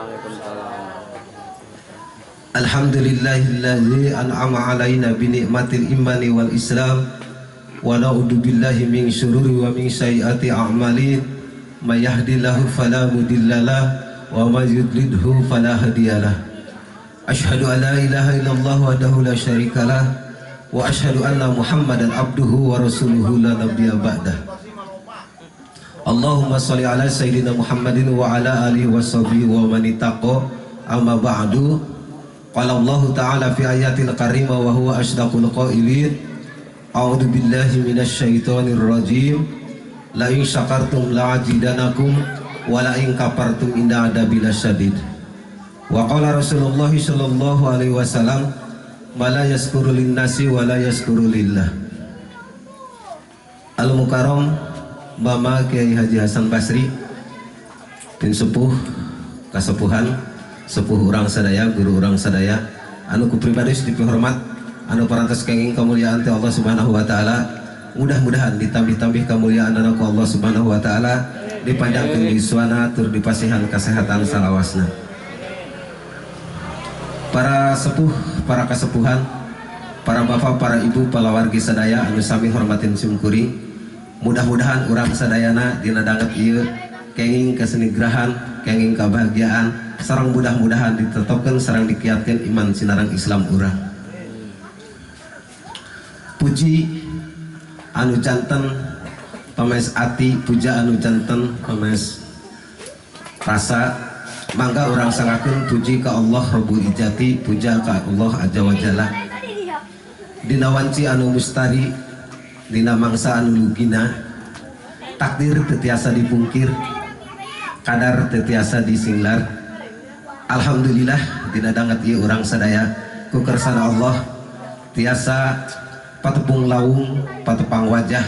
Waalaikumsalam. Alhamdulillahillazi an'ama alaina bi ni'matil imani wal islam wa na'udzu billahi min syururi wa min sayyiati a'malin may yahdihillahu fala mudhillalah wa may yudlilhu fala hadiyalah. Asyhadu an la ilaha illallah wahdahu la syarikalah wa asyhadu anna Muhammadan abduhu wa rasuluhu la nabiyya ba'dah. Allahumma sholli ala sayyidina Muhammadin wa ala alihi wa sahbihi wa man ittaqa. Amma ba'du. Qala Allah ta'ala fi ayatil karimah wa huwa asdaqul qailin. A'udzu billahi minasyaitonir rajim. La in syakartum la azidanakum wa la in kafartum inna adzabi lasyadid. Wa qala Rasulullah sallallahu alaihi wasallam ma la yaskuru linnasi wa la yaskuru lillah. Al Mukarram Mama Kiai Haji Hasan Basri bin sepuh kasepuhan sepuh urang sadaya, guru urang sadaya anu ku pribadis dipihormat, anu parantos kenging kemuliaan ti Allah Subhanahu wa taala. Mudah-mudahan ditambih-tambih kemuliaan ku Allah Subhanahu wa taala, dipanjangkeun yuswana tur dipasihan kesehatan salawasna. Para sepuh, para kasepuhan, para bapak, para ibu, palawargi sadaya anu sami hormatin simkuring, mudah-mudahan urang sadayana dina danget ieu kenging kesenigrahan, kenging kebahagiaan, sareng mudah-mudahan ditetapkeun sareng dikiatkeun iman sinareng Islam urang. Puji anu janten pames ati, puja anu janten pames rasa, mangga urang sangakeun puji ka Allah Rabbul Izzati, puja ka Allah Azza wa Jalla. Dina wanci anu mustari, dina mangsa anu lugina, takdir teu tiasa dipungkir, kadar teu tiasa disinglar. Alhamdulillah dina danget ieu urang sadaya ku kersana Allah tiasa patepung lawung, patepang wajah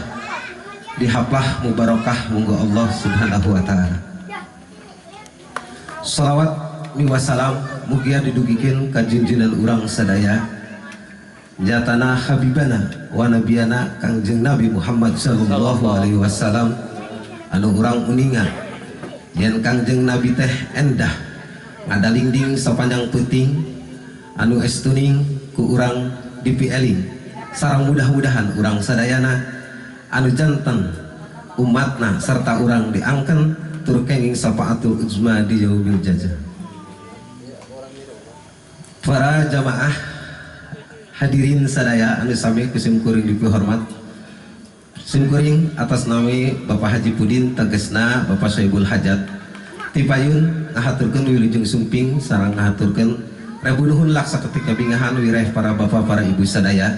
dihaplah mubarakah munggo Allah Subhanahu wa taala. Salawat miwa salam mugia didugikeun ka junjunan urang sadaya jatana habibana wa nabiyana Kangjeng Nabi Muhammad sallallahu alaihi wasallam anu urang uninga yen Kangjeng Nabi teh endah ngadalingding sapanjang peuting anu estuning ku urang dipieling sareng mudah-mudahan urang sadayana anu janten umatna serta urang diangken tur kenging syafaatul uzma di yaumil jaza. Para jamaah hadirin sadaya anu sami ku simkuring dipihormat, simkuring atas nami Bapak Haji Pudin tegesna Bapak Sohibul Hajat tipayun ngahaturkeun wilujeng sumping sareng ngahaturkeun rebu nuhun laksa ketika bingahan wireh para bapak para ibu sadaya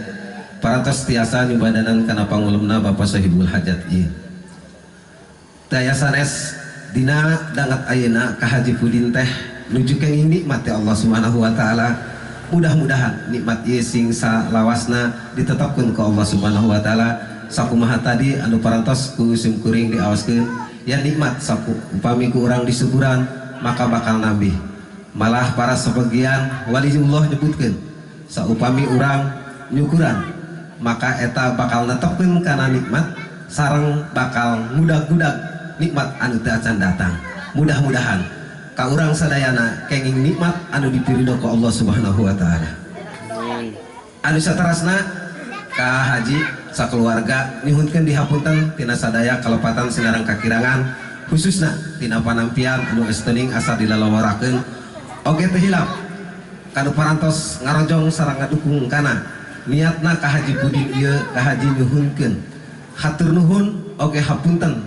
parantos tiasa nyubadanan kana pangulemna Bapak Sohibul Hajat ieu. Daya sanes dina dangat ayeuna ka Haji Pudin teh nuju kenging nikmat ti Allah Subhanahu wa taala. Mudah-mudahan nikmat ieu sing salawasna ditetapkeun ku Allah Subhanahu wa taala. Sakumaha tadi anu parantos ku simkuring diawaskeun ya nikmat saku upami ku urang disuguran maka bakal nambih. Malah para sebagian waliullah nyebutkeun saupami urang nyukuran maka eta bakal netepkeun kana nikmat sareng bakal ngudag-ngudag nikmat anu teu acan datang. Mudah-mudahan ka urang sadayana kenging nikmat anu dipiridho ku Allah Subhanahu wa taala. Anu saterasna ka haji sakeluarga nyuhunkeun dihapunten tina sadaya kalepatan sinareng kakirangan khususna tina panampian anu estening asa dilalaworakeun oge teu hilap kanu parantos ngarojong sareng ngadukung kana niatna ka Haji Pudin ieu ka haji nyuhunkeun hatur nuhun oge hapunten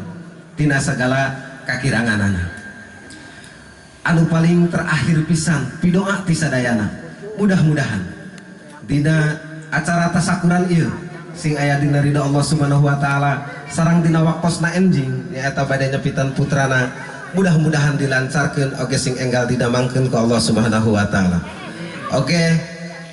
tina sagala kakiranganana. Anu paling terakhir pisan pidoa ti sadayana mudah-mudahan dina acara tasakuran ieu sing aya dina ridho Allah Subhanahu wa taala sareng dina waktosna enjing nyaeta bade nyepitan putrana mudah-mudahan dilancarkeun oge sing enggal didamangkeun ku Allah Subhanahu wa taala. Oge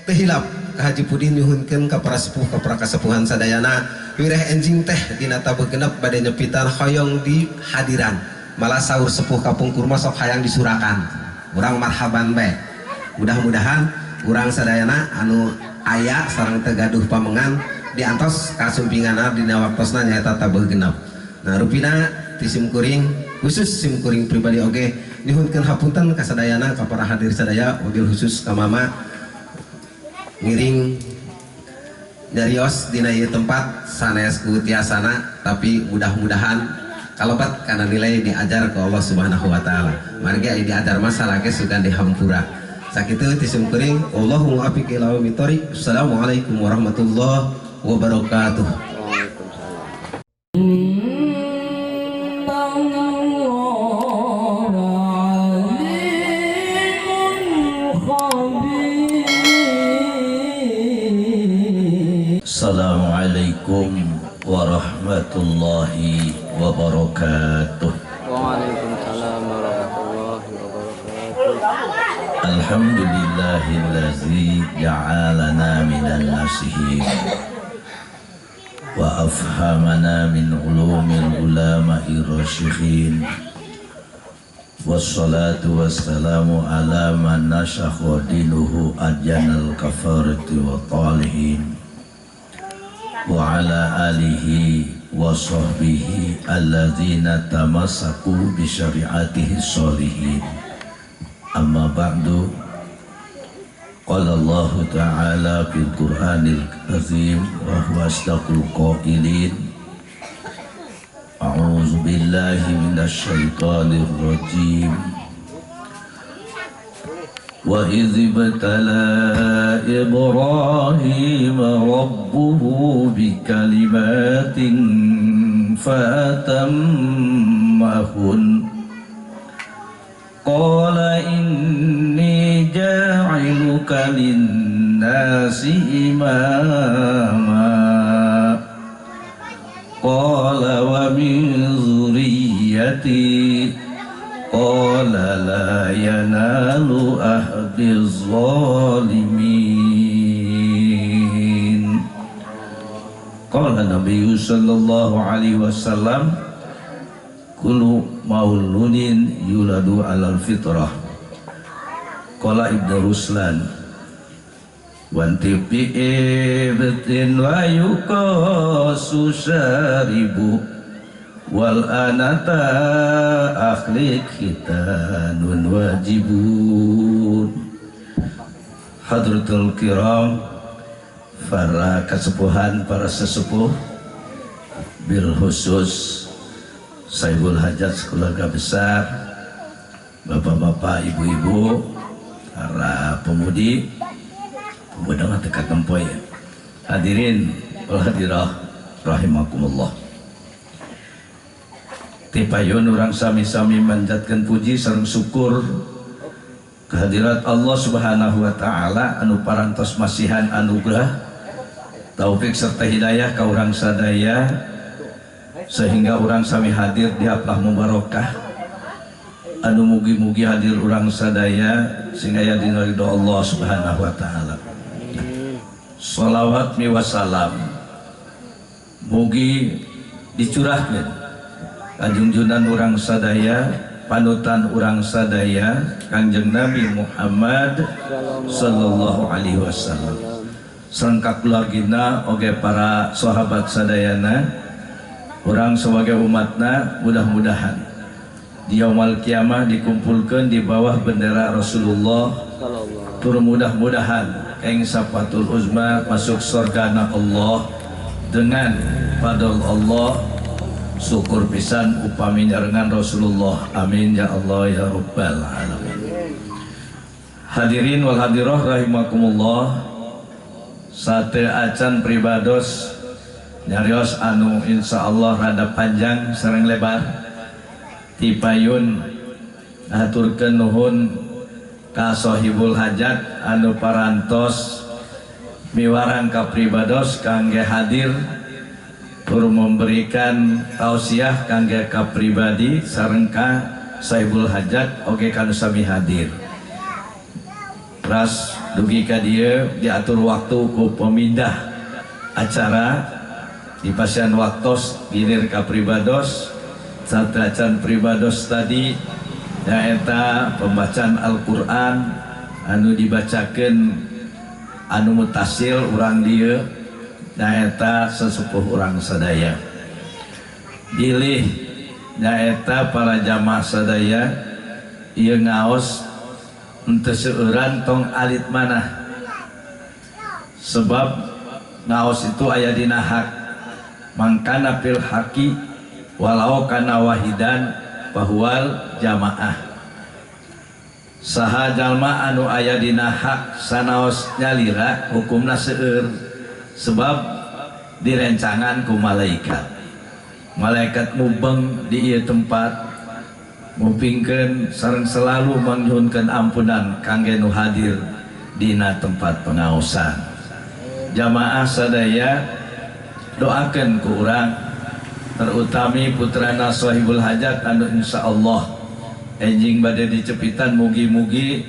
teu hilap ka Haji Pudin nyuhunkeun ka para sepuh ka para kasepuhan sadayana wireh enjing teh dina tabuh genep bade nyepitan hoyong di hadiran malah sahur sepuh kapungkur mah sok hayang disurakan urang marhaban bae. Mudah-mudahan urang sadayana anu aya sareng teu gaduh pamengan diantos kasumpinganna dina waktosna nyaeta tabuh genep. Nah rupina ti simkuring Khusus sim kuring pribadi oge nyuhunkeun hapunten ka sadayana, ka para hadir sadaya, wabil khusus ka mama ngiring nyarios dina ieu tempat sanes ku tiasana, tapi mudah-mudahan kalobat karena nilai diajar ke Allah Subhanahu wa taala. Margi aya diajar masalah ge sugan dihampura. Sakitu ti sim kuring, wallahu muwaffiq ila aqwamit thoriq. Assalamualaikum warahmatullahi wabarakatuh. Waalaikumsalam. إن الله عليم خبير. Assalamualaikum warahmatullahi wabarakatuh. Waalaikumsalam warahmatullahi wabarakatuh. Alhamdulillahillazi ja'alana minan nasihin wa afhamana min ulumil ulama'i rasyikhin. Wassalatu wassalamu ala man nasakha dinuhu adyanal kafarati wa talihin wa ala alihi wa sahbihi alladzina tamassaku bi syariatihi sholihin. Amma ba'du. Qala Allah Ta'ala fil Qur'anil Azim wa huwa asdaqul qailin. A'udzu billahi minasy syaithanir rajim. Wa idz ibtala Ibrahim rabbuhu bikalimatin fatammahun. Qala inni ja'iluka lin-nasi imama. Qala wa min dzurriyyati. Qala la yanalu ahdiz zalimin. Qala Nabi sallallahu alaihi wasallam, kullu mauludin yuladu alal fitrah. Qala Ibnu Ruslan, wanti bi'ibtin wa yuqasu syaribu wal anata akhlik khitanun wajibun. Hadratul kiram, para kesepuhan, para sesepuh, bil khusus Saibul Hajat keluarga besar, bapak-bapak, ibu-ibu, para pemudi, pemuda mah teka tempoy ya. Hadirin wal hadirah rahimakumullah. Tipayun urang sami-sami manjatkan puji sareng syukur kehadirat Allah Subhanahu wa taala anu parantos masihan anugerah, taufik serta hidayah ka urang sadaya sehingga urang sami hadir di haplah mubarakah anu mugi-mugi hadir urang sadaya sehingga ya dina ridho Allah Subhanahu wa taala. Sholawat mi wassalam mugi dicurahkeun kajungjunan urang sadaya, panutan urang sadaya Kangjeng Nabi Muhammad sallallahu alaihi wasallam sareng kakeluargina oge para sahabat sadayana. Urang sebagai umatna mudah-mudahan di yaumul kiamah dikumpulkan di bawah bendera Rasulullah. Tur mudah-mudahan keng sapatul uzma masuk surga Allah dengan fadl Allah. Syukur pisan upami nyarengan Rasulullah. Amin ya Allah ya rabbal alamin. Hadirin wal hadirah rahimakumullah. Sate acan pribados nyarios anu insyaallah rada panjang sareng lebar. Tipayun haturkeun nuhun ka sahibul hajat anu parantos miwarang ka pribados kangge hadir tur memberikan tausiah kangge ka pribadi sareng ka sahibul hajat oge kanu sami hadir. Ras dugi ka dieu diatur waktu ku pemindah acara di pasian waktos gilir ka pribados. Satacan pribados tadi nyaeta pembacaan Al-Qur'an anu dibacakeun anu mutasil urang dieu nyaeta sesepuh urang sadaya. Bilih nyaeta para jamaah sadaya ieu ngaos henteu seueuran tong alit manah sebab ngaos itu aya dina hak mangkana fil haqi walau kana wahidan fahuwal jamaah. Saha jalma anu aya dina hak sanaos nyalira hukumna seueur sebab direncangan ku malaikat. Malaikat mubeng di ieu tempat mupingkeun sareng selalu mangnyuhunkeun ampunan kangge nu hadir dina tempat pengaosan. Jamaah sadaya doakeun ku urang terutami putrana Sohibul Hajat anu insyaallah enjing bade dicepitan mugi-mugi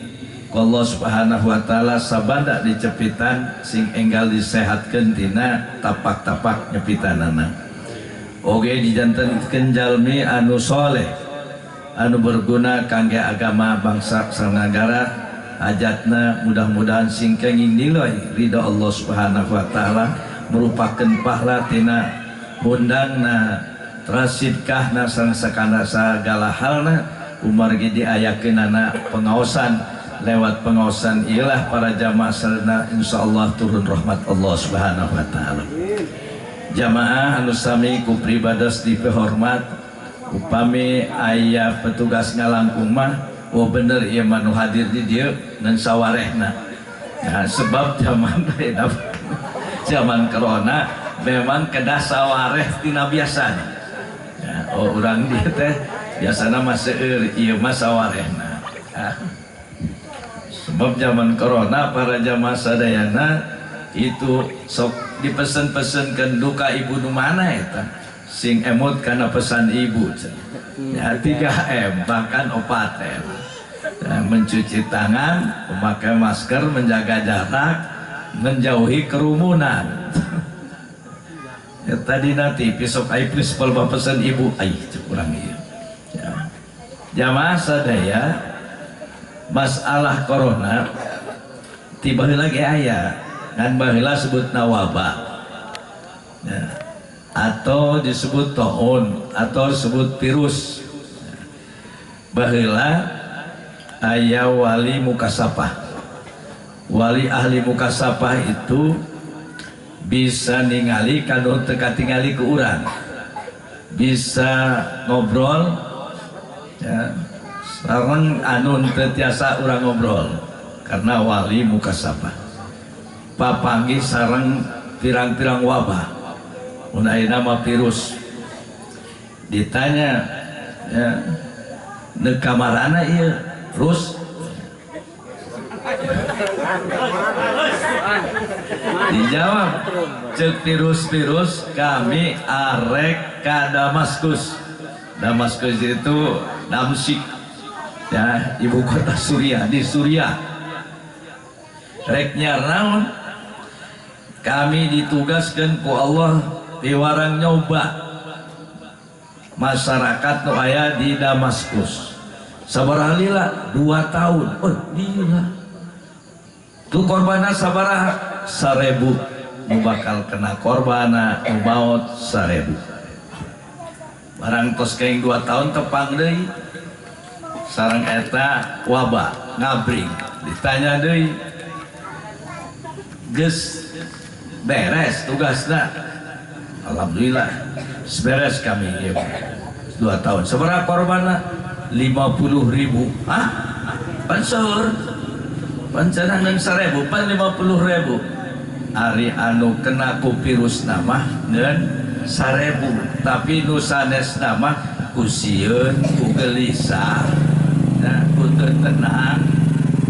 ku Allah Subhanahu wa taala sabada dicepitan sing enggal disehatkeun tina tapak-tapak nyepitanana. Oge dijantenkeun jalmi anu soleh anu berguna kangge agama bangsa sareng nagara hajatna mudah-mudahan sing kenging nilai ridha Allah Subhanahu wa taala merupakan pahala tina undangna trasidkahna sareng sakana sagala halna umargi diayakeunana pengaosan lewat pengaosan ilah para jamaah sarena insyaallah turun rahmat Allah Subhanahu wa taala. Jamaah anu sami ku pribados dipehormat upami aya petugas ngalangkung mah oh bener ieu mah nu hadir di dieu ngan sawarehna. Nah, sebab zaman corona memang kedah sawareh tina biasana. Ya, oh urang dieu teh biasana mah seueur ieu mah sawarehna. Nah, sebab zaman corona para jamaah sadayana itu sok dipesen-pesenkeun duka ibu nu mana eta sing emut kana pesan ibu ya 3M bahkan 4M ya, mencuci tangan, memakai masker, menjaga jarak, menjauhi kerumunan. Ya, tadi nanti besok ai prinsipal pesan ibu ai kurang ieu ya. Jamaah sadaya masalah corona tiba lagi aya dan baheula sebutna wabah ya, atau disebut taun atau disebut virus. Baheula aya wali mukasapah. Wali ahli mukasapah itu bisa ningali kanu teu katingali ku urang, bisa ngobrol ya, sareng anu teu tiasa urang ngobrol karena wali mukasapah. Papanggih sareng pirang-pirang wabah mun ayeuna mah virus. Ditanya ya, neuk kamarana ieu terus dijawab cek virus-virus kami arek ka Damaskus. Damaskus itu Damsyik ya, ibu kota Suriah, di Suriah. Rek nyarnaon kami ditugaskan ku Allah piwarang nyoba masyarakat nu aya di Damaskus. Sabaraha lila? 2 tahun. Oh, lila. Tuh korbana sabaraha? 1000. Nu bakal kena korbana nu maot 1000. Barang tos keng 2 tahun tepang deui sareng eta wabah ngabring. Ditanya deui geus beres tugasna. Alhamdulillah beres kami ya. 2 tahun. Sabaraha korbana? 50.000. Hah? Panseur. Pancana ngan 1000, pan 50.000. Ari anu kena ku virus nama ngan 1000, tapi nu sanes nama ku sieun, ku gelisah, nah, ku teu tenang.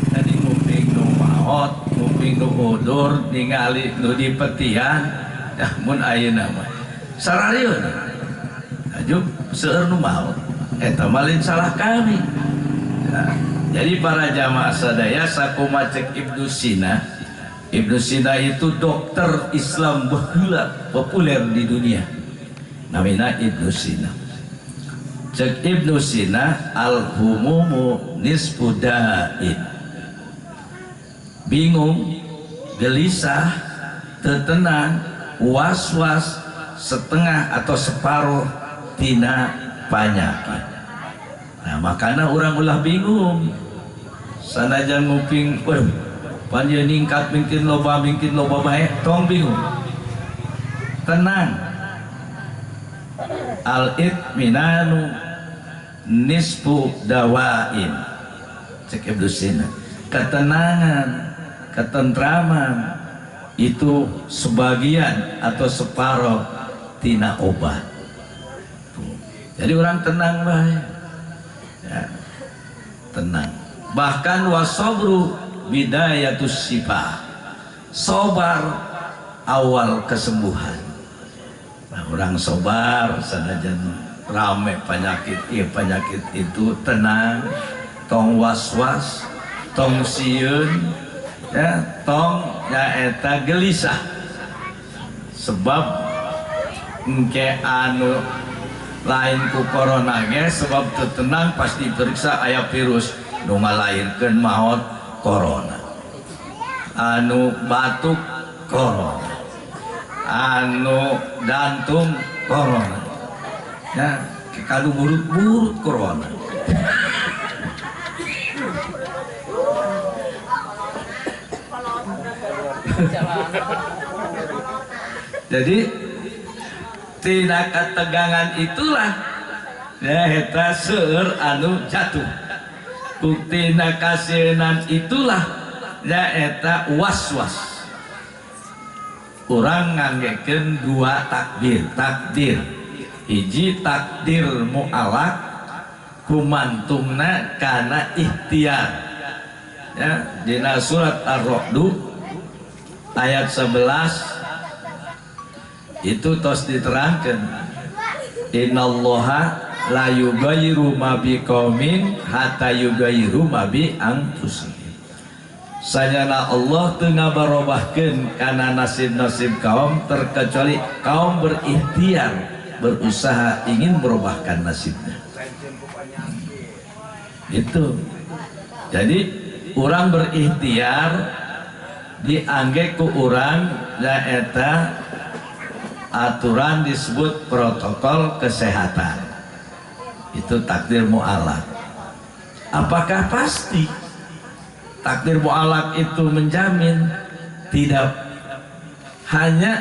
Tadi nguping nu maot, nguping nu udur, ningali nu dipetihan, ya mun ayeuna mah. Sararieun. Ajuk seueur nu maot. Eta mah lain salah kami. Nah, jadi para jamaah sadaya sakumaha cek Ibnu Sina. Ibnu Sina itu dokter Islam baheula populer di dunia. Namina Ibnu Sina. Cek Ibnu Sina al-humumu nisfu da'in. Bingung, gelisah, tenang, was-was setengah atau separuh tina panyakit. Nah makana urang ulah bingung sanajan nguping waduh pan ieu ningkat mungkin loba bae tong bingung, tenang. Al itminanu nisfu dawain, cek Ibnu Sina, ketenangan, ketentraman itu sebagian atau separuh tina obat. Jadi orang tenang bae ya, tenang. Bahkan wasobru bidayatus syifa, sobar awal kesembuhan. Nah, orang sobar sanajan rame penyakit iya penyakit itu, tenang, tong was-was, tong sieun ya, tong nyaeta gelisah. Sebab engke anu lain ku corona ge sebab teu tenang pasti periksa aya virus nu ngalairkeun maot corona, anu batuk corona, anu jantung corona ya, kadu burut-burut corona. Jadi tidak ketegangan itulah ya eta seueur anu jatuh. Buktina kasienan itulah ya eta was-was. Urang nganggekeun dua takdir, takdir hiji takdir mu'alak kumantungna kana ikhtiar ya, dina surat Ar-Ra'd ayat 11 itu tos diterangkan, innallaha la yughayyiru ma biqaumin hatta yughayyiru ma bi anfusihim. Sanyana Allah teu ngabarobahkeun kana nasib-nasib kaum terkecuali kaum berikhtiar, berusaha ingin merubahkan nasibnya. Itu. Jadi orang berikhtiar diangge ku urang nyaeta aturan disebut protokol kesehatan. Itu takdir mu'alak. Apakah pasti takdir mu'alak itu menjamin? Tidak. Hanya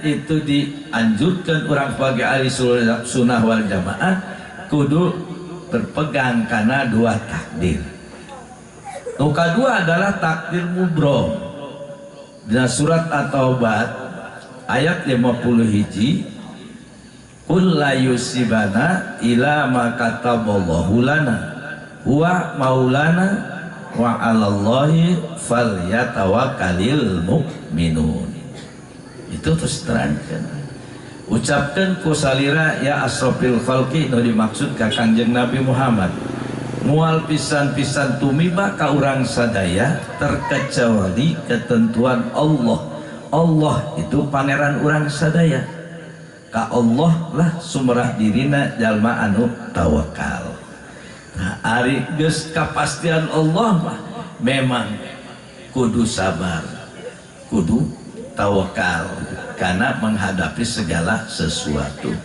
itu dianjurkan orang sebagai ahli sunnah wal jamaah kudu berpegang karena dua takdir. Nu kadua adalah takdir mubrom. Dina surat At-Taubah ayat 50 hiji, qul la yusibana ila ma kataballahu lana huwa maulana wa 'alallahi falyatawakkalil mu'minun. Itu terus terangkan, ucapkan ku salira ya asrofil khalqi nu dimaksud ka Kangjeng Nabi Muhammad, mual pisan-pisan tumiba ka urang sadaya terkecuali ketentuan Allah. Allah itu pangeran urang sadaya, ka Allah lah sumrah dirina jalma anu tawakal. Nah, ari geus kapastian Allah mah memang kudu sabar, kudu tawakal karena menghadapi segala sesuatu.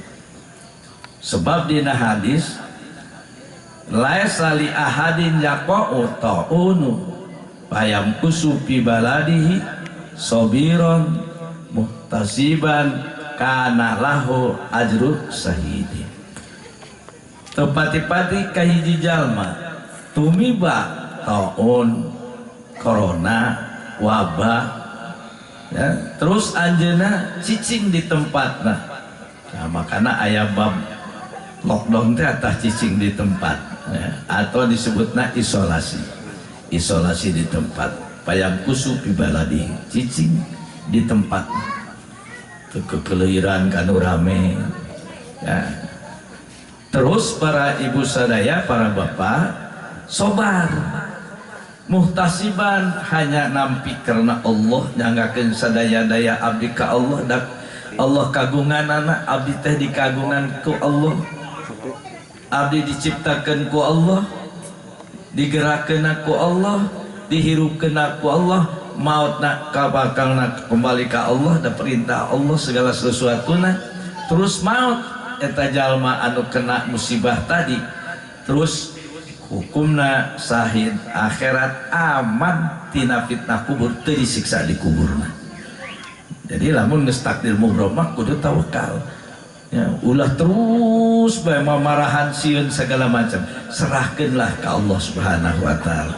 Sebab dina hadis laisa li ahadin yaqa'u ta'unu payam kusu fi baladihi sobiron muhtasiban kana lahu ajru sahidi. Tepati-pati kahiji jalma tumiba taun corona wabah ya, terus anjeuna cicing di tempatna. Nah, makana aya bab lockdown teh atah cicing di tempat ya, atau disebutna isolasi. Isolasi di tempat payam kusu fi baladi, cicing di tempat teu kekeleuran kanu rame ya. Terus para ibu sadaya, para bapak sobar muhtasiban hanya nampi karena Allah, nyanggakeun sadaya-daya abdi ka Allah, dak Allah kagunganana, abdi teh dikagungan ku Allah, abdi diciptakeun ku Allah, digerakkeun ku Allah, dihirupkeun ku Allah, mautna kabakalna kembali ka Allah, da perintah Allah segala sesuatuna. Terus maut eta jalma anu kena musibah tadi terus hukumna sahid akhirat aman tina fitnah kubur teu disiksa di kuburna. Jadi lamun geus takdir mubram mah kudu tawakal. Ya, ulah terus bae mamarahan sieun segala macam, serahkeunlah ka Allah Subhanahu wa taala.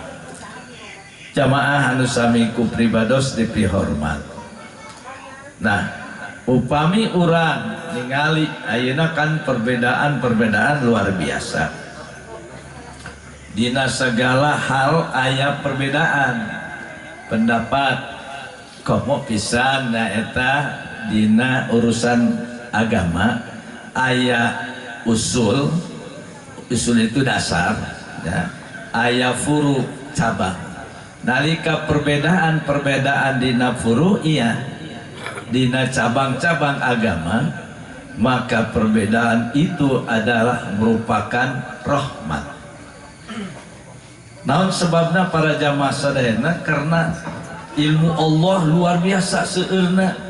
Jamaah anu sami ku pribados dipihormat. Nah, upami urang ningali ayeuna kan perbedaan-perbedaan luar biasa. Dina segala hal aya perbedaan pendapat, komo pisan nyaeta dina urusan agama aya usul, usul itu dasar ya, aya furu cabang. Nalika perbedaan-perbedaan dina furu iya, dina cabang-cabang agama, maka perbedaan itu adalah merupakan rahmat. Naon sebabna para jamaah sadayana? Karena ilmu Allah luar biasa seueurna.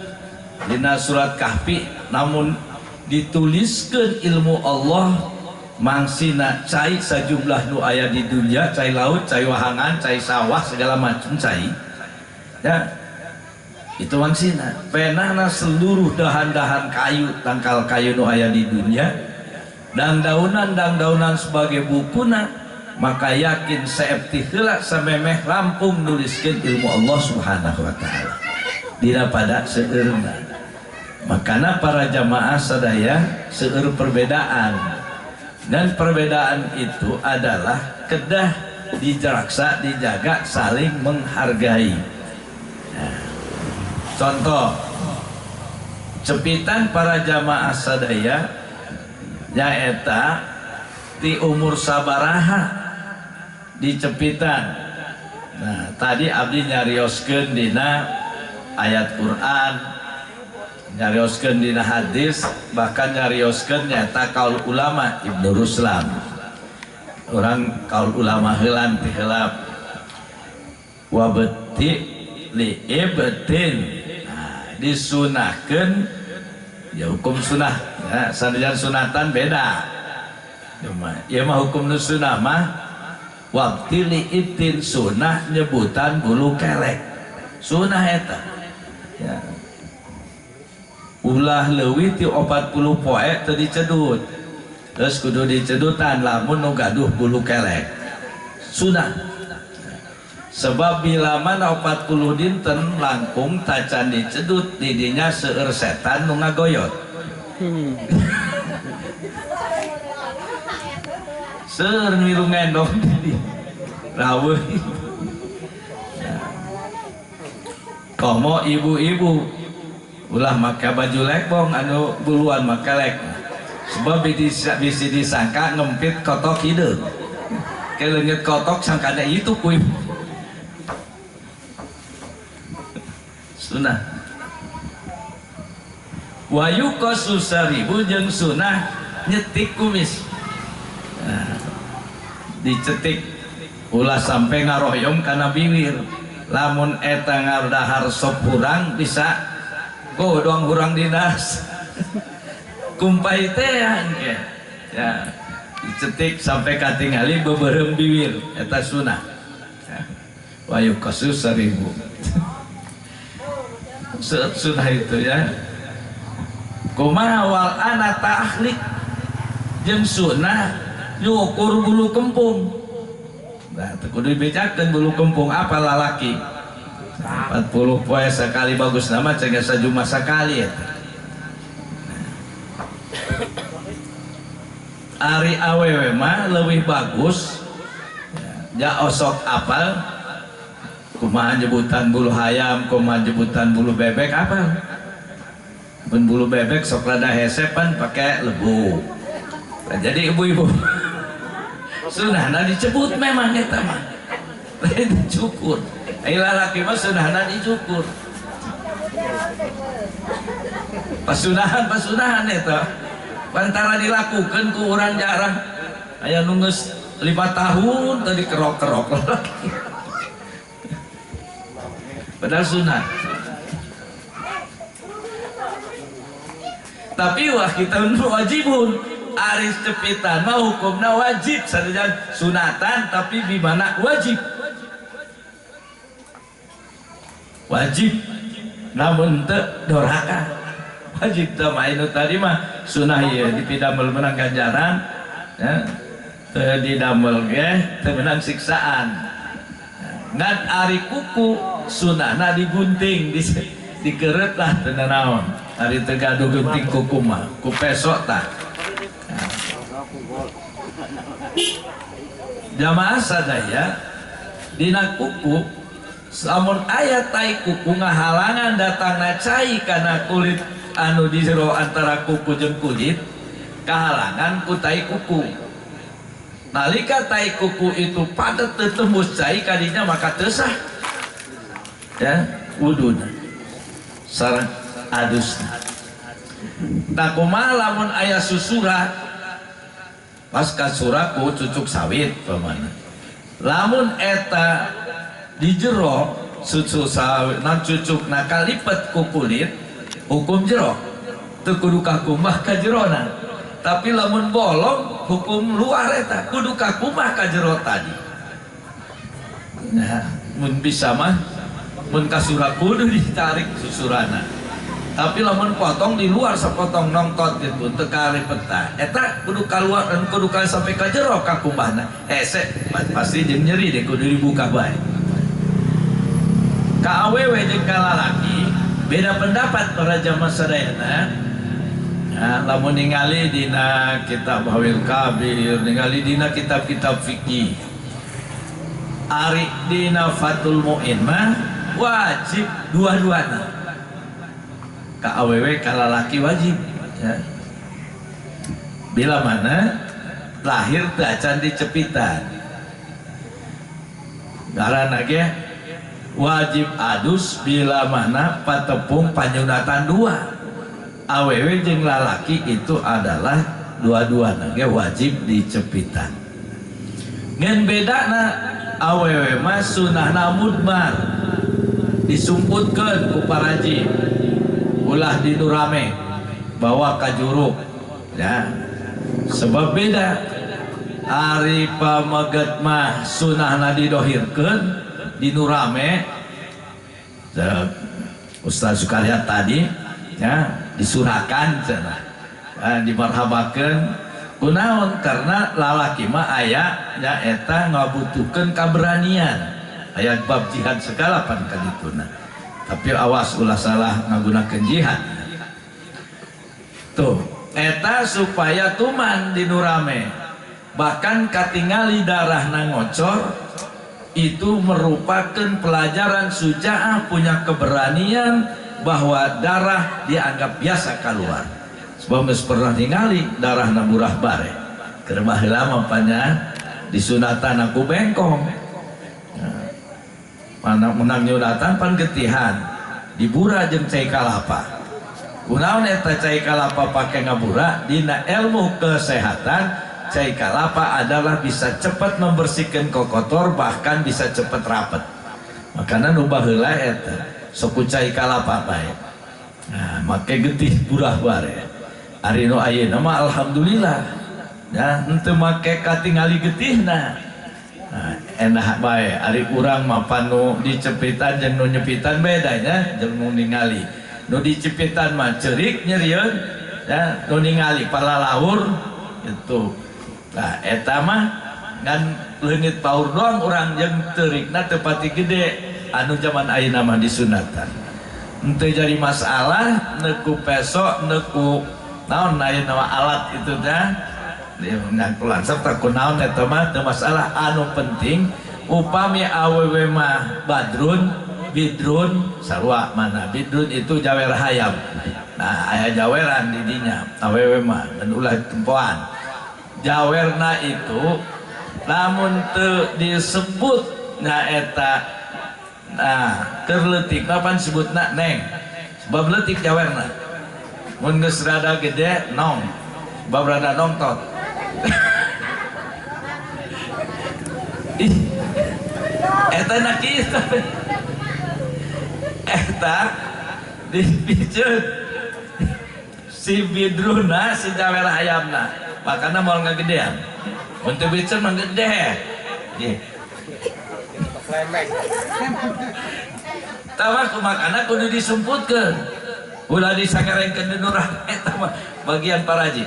Dina surat Kahfi namun dituliskan ilmu Allah mangsina cai sajumlah nu aya di dunia, cai laut, cai wahangan, cai sawah, segala macam cai ya, itu mangsina penahna seluruh dahan-dahan kayu, tangkal kayu nu aya di dunia dan daunan sebagai bukuna, maka yakin saepti heula samemeh rampung nuliskeun ilmu Allah Subhanahu wa taala dina pada seueurna. Makana para jamaah sadaya seueur perbedaan, dan perbedaan itu adalah kedah dijeraksa, dijaga, saling menghargai. Nah, contoh cepitan para jamaah sadaya nyaeta ti umur sabaraha dicepitan. Nah, tadi abdi nyarioskeun dina ayat Quran, nyarioskeun dina hadis, bahkan nyarioskeun nyata kaul ulama Ibnu Ruslan. Orang kaul ulama heulan ti heula wabti li ibtin. Nah, disunahkeun ya hukum sunah ya, sanajan sunatan beda. Ya mah hukum nu sunah mah wabti li ibtin, sunah nyebutan bulu kelek. Sunah eta. Ya. Ulah leuwih ti 40 poe teu dicedut. Terus kudu dicedutan lamun nu gaduh bulu kelek. Sunah. Sebab bila mana 40 dinten langkung tacan dicedut didinya seueur setan nu ngagoyot. Seueur milu ngendong di raweuh. Komo ibu-ibu ulah make baju lekbong anu buluan make lek, sebab bisa disangka ngempit kotok hideung, keleungit kotok sangkana itu ku ibu. Sunah wayu kosusaribu jeung sunah nyetik kumis. Nah, dicetik ulah sampai ngaroyom kana bibir. Lamun eta ngadahar sop hurang bisa godong hurang dinas kumpai teh ya, dicetik sampai katingali beubeurem bibir eta sunah. Wayu kasus seribu sunah itu ya. Kumaha wal ana ta'khliq jeung sunah nyukur bulu kempung. Nah, kudu dibejakeun bulu kempung apa lalaki 40 poe sekali bagus nama cegah sajumah sekali eta. Ari awewe mah leuwih bagus ja osok apal kumaha nyebutan bulu hayam, kumaha nyebutan bulu bebek apal. Mun bulu bebek sok rada hese pan pake lebu. Nah, jadi ibu-ibu sunahna dicebut memang eta mah. Lain dicukur. Ai lalaki mah sunahna dicukur. Pasunahan eta. Antara dilakukan ku urang jarang. Aya nu geus 5 tahun tadi kerok-kerok lalaki. Padahal sunah. Tapi wah kita wajibun ari cepitan mah hukumna wajib sanajan sunatan tapi di mana wajib. Wajib namun teu doraka. Wajib teh mah anu tadi mah sunah ieu dipidamel menang ganjaran ya. Teu didamel ge teu menang siksaan. Ngan ari kuku sunahna digunting dikeret lah teu naon. Ari teu gaduh gunting kuku mah ku pesok tah. Jamaah sadaya dina kuku lamun aya tai kuku ngahalangan datangna cai kana kulit anu di jero antara kuku jeung kulit kahalangan ku tai kuku. Nalika tai kuku itu padat teu tembus cai kadinya maka teu sah ya wuduna sareng adusna. Tah kumaha lamun aya susura pas kasura ku cucuk sawit pamana lamun eta di jero susu sawit nan cucuk nakalipet ku kulit hukum jero teu kudu kakumbah ka jerona. Tapi lamun bolong hukum luar eta kudu kakumbah ka jero tadi. Nah mun bisa mah mun kasura kudu ditarik susurana. Tapi lamun potong di luar sepotong nongtot gitu teu karipet eta kudu kaluar dan kudu ka sampai ka jero kakumbahna. Hese pasti jeung nyeri deh kudu dibuka bae. Ka awewe jeung ka lalaki beda pendapat para jamaah sadayana. Nah, lamun ningali dina kitab Hawil Kabir, ningali dina kitab-kitab fikih. Ari dina Fathul Mu'in mah wajib dua-duana. Ka awewe ka lalaki wajib ya. Bila mana lahir teu acan dicepitan. Ngaranna ge wajib adus bila mana patepung panyunatan dua. Awewe jeung lalaki itu adalah dua-duana ge wajib dicepitan. Ngan bedana awewe mah sunahna mudmar disumputkeun ku paraji ulah dinurame bawa ka juruk ya. Sebab beda ari pameget mah sunahna didohirkeun dinurame Ustaz Sukarya tadi ya disurakan cenah dimarhabakeun kunaon karena lalaki mah aya nya eta ngabutuhkeun kaberanian aya bab jihad segala pan kadituna. Tapi awas ulah salah ngagunakeun jihad tuh eta supaya tuman dinurame bahkan katingali darahna ngocor itu merupakan pelajaran sujaah punya keberanian bahwa darah dianggap biasa keluar. Sebab geus pernah ningali darahna burah bare. Keur baheula mah panya disunatan aku bengkong. Mana menang nyunatan pan getihan dibura jeung cai kalapa. Kunaon eta cai kalapa pake ngabura dina ilmu kesehatan cai kalapa adalah bisa cepat membersihkan kokotor bahkan bisa cepat rapet. Makana nu baheula eta sok ku cai kalapa bae. Nah, make getih burah bare. Ari nu ayeuna mah alhamdulillah ya henteu make katingali getihna. Nah, enak bae ari urang mah panu dicepitan jeung nu nyepitan bedanya jeung nu ningali. Nu dicepitan mah ceurik nyerieun ya nu ningali palalahur gitu. Nah, eta mah ngan leungit paur doang urang jeung teurikna teu pati gede anu zaman ayeuna mah disunatan. Henteu jadi masalah neku pesok neku naon ayeuna mah alat itu teh ngangkulan teh kunaon eta mah teu masalah anu penting upami awewe mah badrun bidrun sarua mana bidrun itu jawer hayam. Nah aya jaweran di dinya awewe mah dan ulah tempoan. Jawerna itu lamun teu disebut nyaeta nah keur leutik mah pan sebutna neng sebab leutik jawerna mun geus rada gede nong sebab rada nongtot. Ih eta na kieu eta dipiceun Si bidruna si jawer hayamna. Makana moal ngagedean. Mun teu bicen mah gede. Ye. Tah makana kudu disumputkeun. Ulah disangarengkeun di nurah eta mah bagian paraji.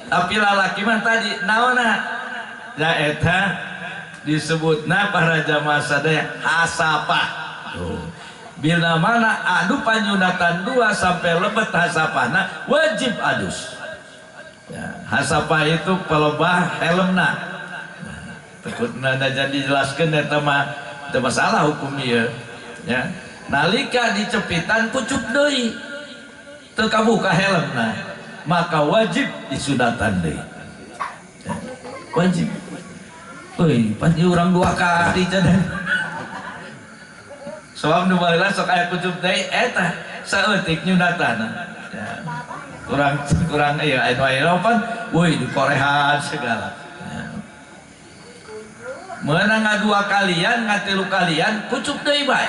Tapi lalaki mah tadi naonna? Ya eta disebutna para jamaah sadaya hasapah. Tuh. Bila mana adu panyunatan 2 sampai lebet hasapahna wajib adus. Ya, hasapah itu pelebah helmna. Nah, takutna jadi dijelaskeun eta mah teu masalah hukum ieu. Ya. Nalika dicepitan kucup deui. Teu kabuka helmna, maka wajib disunatan deui. Ya, wajib. Euy, pan urang 2 kali cenah. Sebab nu baheula sok aya kucup deui eta saeutik nyunatana. Ya. Kurang ieu anu aya pan euy dikorehan segala. Ya. Meunang ngadua kalian, ngatilu kalian kucup deui bae.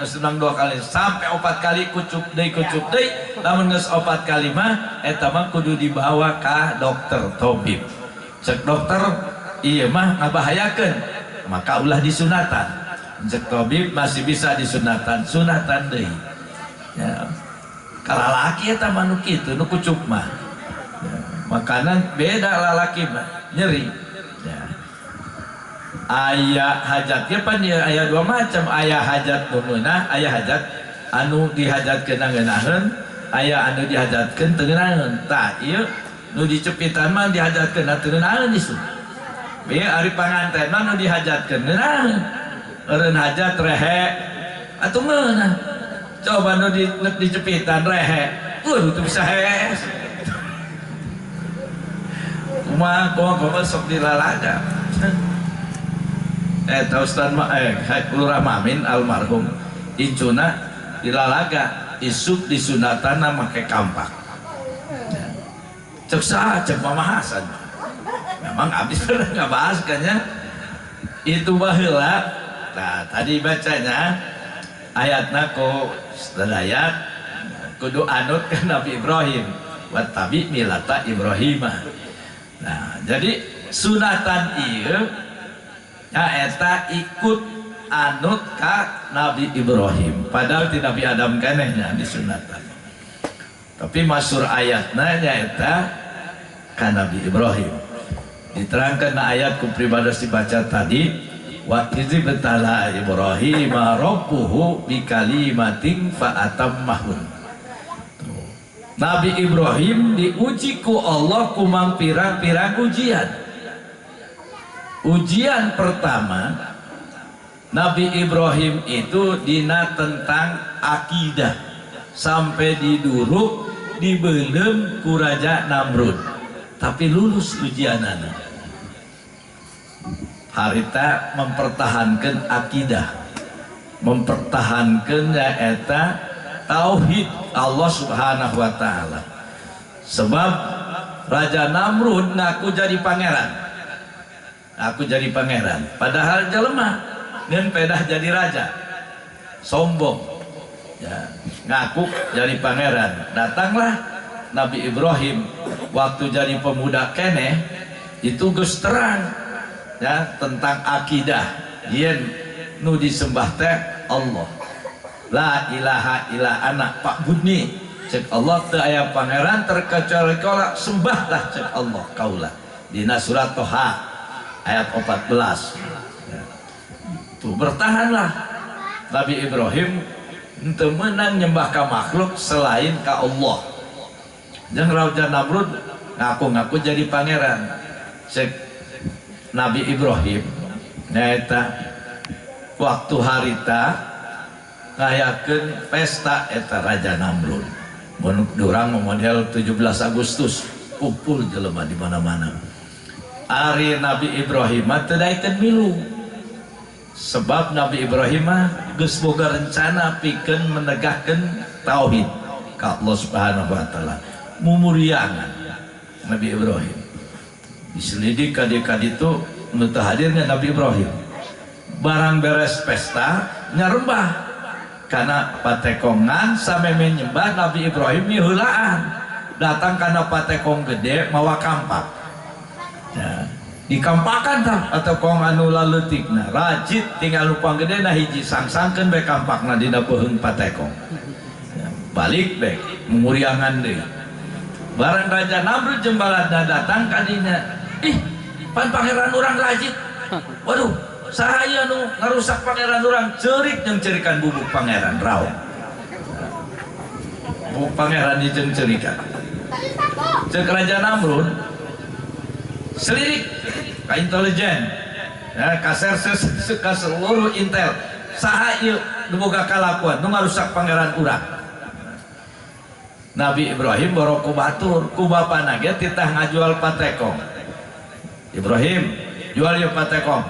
Geus menang 2 kali sampai 4 kali kucup deui, lamun geus 4 kali mah eta mah kudu dibawa ka dokter tabib. Cek dokter ieu mah ngabahayakeun, maka ulah disunatan. Cek tabib masih bisa disunatan, sunatan deui. Ya. Kalalaki eta mah nu kitu nu kucup mah. Ya. Makanan beda lalaki mah, nyeri. Ya. Aya hajat ge pan ieu aya 2 macam, aya hajat nu meunah, aya hajat anu dihajatkeun ngeunaheun, aya anu dihajatkeun teu ngeunaheun. Tah ieu nu dicepitan mah dihajatkeun teu ngeunaheun isu. Ieu ari panganten mah nu dihajatkeun ngeunaheun. Eureun hajat rehe atuh ngeunah. Coba nu dicepitan rehe. Teu bisa hees. Kumaha kumaha sok dilalaga. Ustaz Lurah Mamin almarhum incuna dilalaga isuk disunatana make kampak. Ya. Cek saha cek Mama Hasan. Memang abis pernah ngabahas kan ya. Itu baheula. Nah, tadi bacanya ayatna ku sadaya kudu anut ke Nabi Ibrahim wattabi milata Ibrahimah. Nah, jadi sunatan ieu nyaeta ikut anut ka Nabi Ibrahim. Padahal ti Nabi Adam keneh nya disunatan. Tapi masyhur ayatna nyaeta ka Nabi Ibrahim. Diterangkan na ayat ku pribados dibaca tadi wa izibtala Ibrahim rabbuhu bikalimatin fa atammahun. Nabi Ibrahim diuji ku Allah kumang pirang-pirang ujian. Ujian pertama Nabi Ibrahim itu dina tentang akidah sampai diduruk dibelem ku Raja Namrud, tapi lulus ujianana. Harita mempertahankan akidah, mempertahankan nyaeta tauhid Allah Subhanahu wa taala. Sebab Raja Namrud ngaku jadi pangeran. Aku jadi pangeran, padahal jelema ngeun pedah jadi raja. Sombong. Ya, ngaku jadi pangeran. Datanglah Nabi Ibrahim waktu jadi pemuda keneh itu geus terang ya tentang akidah. Yen nu disembah teh Allah. La ilaha illa ana fa'budni. Cek Allah teu aya pangeran terkecuali kaula, sembahlah cek Allah kaula. Dina surat Toha ayat 14. Ya. Tuh bertahanlah Nabi Ibrahim teu meunang nyembah ka makhluk selain ka Allah. Jeung Raja Namrud ngaku-ngaku jadi pangeran. Cek Nabi Ibrahim nyaeta waktu harita ngayakeun pesta eta Raja Namrud. Mun urang model 17 Agustus kumpul jelema di mana-mana. Ari Nabi Ibrahim teu daekeun milu. Sebab Nabi Ibrahim geus boga rencana pikeun menegakkeun tauhid ka Allah Subhanahu wa taala. Mumuriangan Nabi Ibrahim. Diselidik kadi-kadi itu nu teu hadirnya Nabi Ibrahim. Barang beres pesta nyarembah karena patekongan sameme nyembah Nabi Ibrahim miheulaan. Datang kana patekong gede mawa kampak. Nah, dikampakan tah patekong anu laleutikna. Rajit tinggal lupang gede nah hiji sangsangkeun bae kampakna dina beuheung patekong. Ya, balik bae muriangan deui. Barang Raja Namrud jeung baladna datang ka dinya. Ih, pan pangeran urang rajit. Waduh, saha ieu anu ngarusak pangeran urang? Ceurik jeung ceurikan bubuk pangeran raung. Bubuk pangeran ieu jeung ceurikan. Ceuk Raja Namrud selidik ka intelijen, ya, ka serses, ka seluruh intel. Saha ieu nu boga kalakuan nu ngarusak pangeran urang? Nabi Ibrahim boro ku batur, ku bapana ge titah ngajual patekong. Ibrahim jual ieu patekong.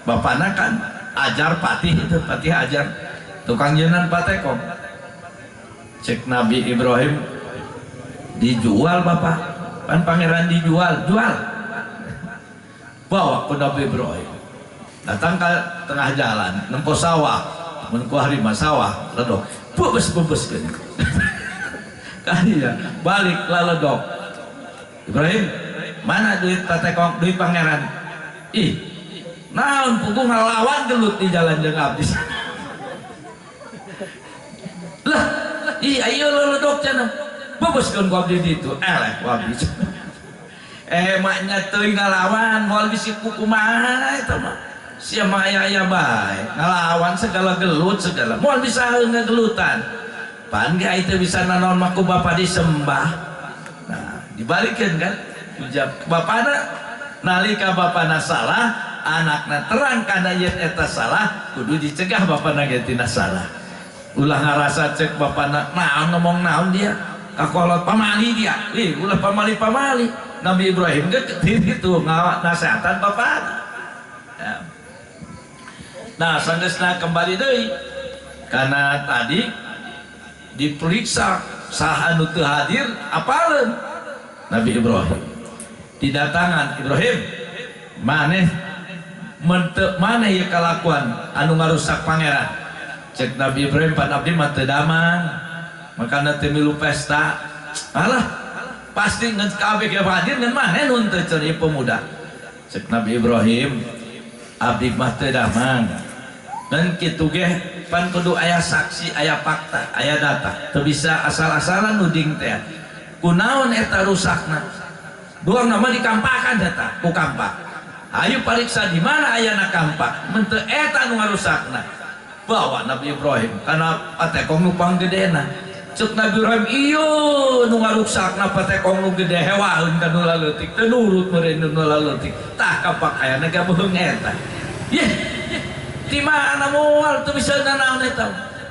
Bapana kan ajar patih itu, patih ajar tukang jeunan patekong. Cek Nabi Ibrahim dijual bapak, pan pangeran dijual, jual. Bawa ke Nabi Ibrahim. Datang ke tengah jalan, nempo sawah, mun ku hari mah sawah, ledok. Bebes-bebes geuning. Kali ya, balik laledok. Ibrahim, mana duit patekong, duit pangeran? Ih, naon puguh ngalawan gelut di jalan jeung abdi. Lah, ih ayo leledok cenah. Bebeskeun ku abdi ditu, eleh ku abdi. Maknya teuing ngalawan, moal bisi kumaha eta mah. Sia mah aya-aya bae, ngalawan segala gelut segala. Moal bisa ngegelutan. Pan ge teu bisa nanaon mah ku bapa disembah. Nah, dibalikeun kan? Ujab bapana nalika bapana salah, anakna terang kana yen eta salah, kudu dicegah bapana ge tina salah. Ulah ngarasa cek bapana naon ngomong naon dia, kakolot pamali dia. Ih, ulah pamali-pamali. Nabi Ibrahim ge itu ngasehatan bapana. Ya. Nah, sanggeusna kembali deui karena tadi diperiksa saha nu teu hadir apaleun Nabi Ibrahim. Didatangan Ibrahim, maneh menteu maneh ieu kalakuan anu ngarusak pangeran. Cek Nabi Ibrahim pan abdi mah teu damang, makana teu milu pesta. Alah, pasti ngan kabeh ge hadir ngan maneh nu teu cenah ieu pemuda. Cek Nabi Ibrahim, abdi mah teu damang. Dan kitu ge pan kudu aya saksi, aya fakta, aya data. Teu bisa asal-asalan nuding teh. Kunaon eta rusakna? Dua nama dikampakan data, ku kampak. Ayo pariksa di mana ayana kampak. Mun teu eta nu ngarusakna. Bawa Nabi Ibrahim kana patekong nu panggedena. Ceuk Nabi Ibrahim, ieu nu ngarusakna patekong nu gede hewaeun ka nu laleutik. Teu nurut meureun nu laleutik. Tah kampak ayana ge beuheung eta. Yeh, di mana moal teu bisa nanaon eta.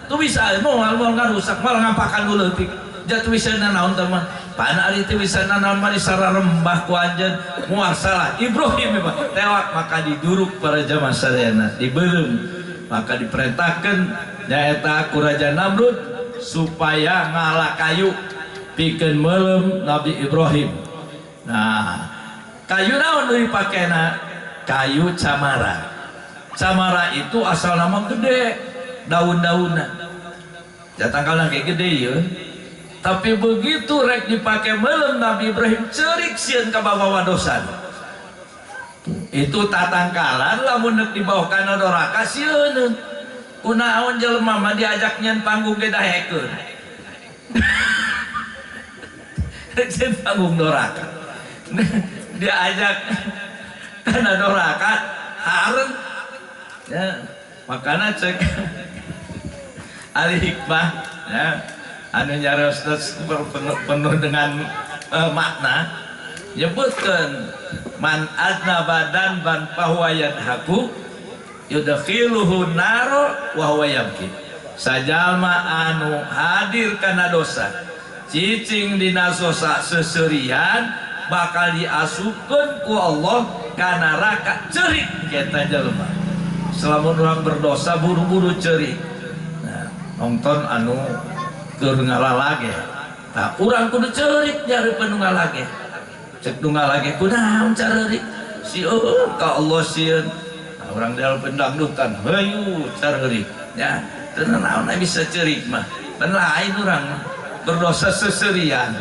Teu bisa moal moal ngarusak, moal ngampakan nu leutik. Jatuh bisa nanaon teh mah. Pana ari teu bisa nanaon mah sararembah ku anjeun moal salah. Ibrahim mah tewak maka diduruk para jamaah sadayana, dibeuleum. Maka diperintahkan nyaeta ku Raja Namrud supaya ngala kayu pikeun meuleum Nabi Ibrahim. Nah, kayu naon nu dipakena? Kayu camara. Camara itu asal nama gede, daun-daunna. Jatangkalna kayak gede ya. Tapi begitu rek dipakai meuleum Nabi Ibrahim ceurik sieun ka bawa dosan. Itu tatangkalan lamun deuk dibawa kana doraka sieun. Kunaon jelema mah diajak nyen panggung ge dahekeun. Nyen panggung doraka. Diajak kana doraka hareng. Ya, makana cek ahli hikmah ya, anu nyaros penuh dengan makna nyebutkeun man adna badan ban fahuwa yadhaku yudkhiluhu naro wa huwa yabki. Sajalma anu hadir kana dosa cicing dina dosa seserian bakal diasupkeun ku Allah ka neraka ceurik eta jelema. Selama orang berdosa buru-buru ceurik. Nah, nonton anu keur ngalalage. Tah urang kudu ceurik nyareupeun nu ngalage. Cek nu ngalage kunaon careurik? Sieun ka Allah sieun. Nah, urang dialeupeun dangdutan, hayu careurik. Ya, teu naon bisa ceurik mah. Pan lain urang mah berdosa seserian.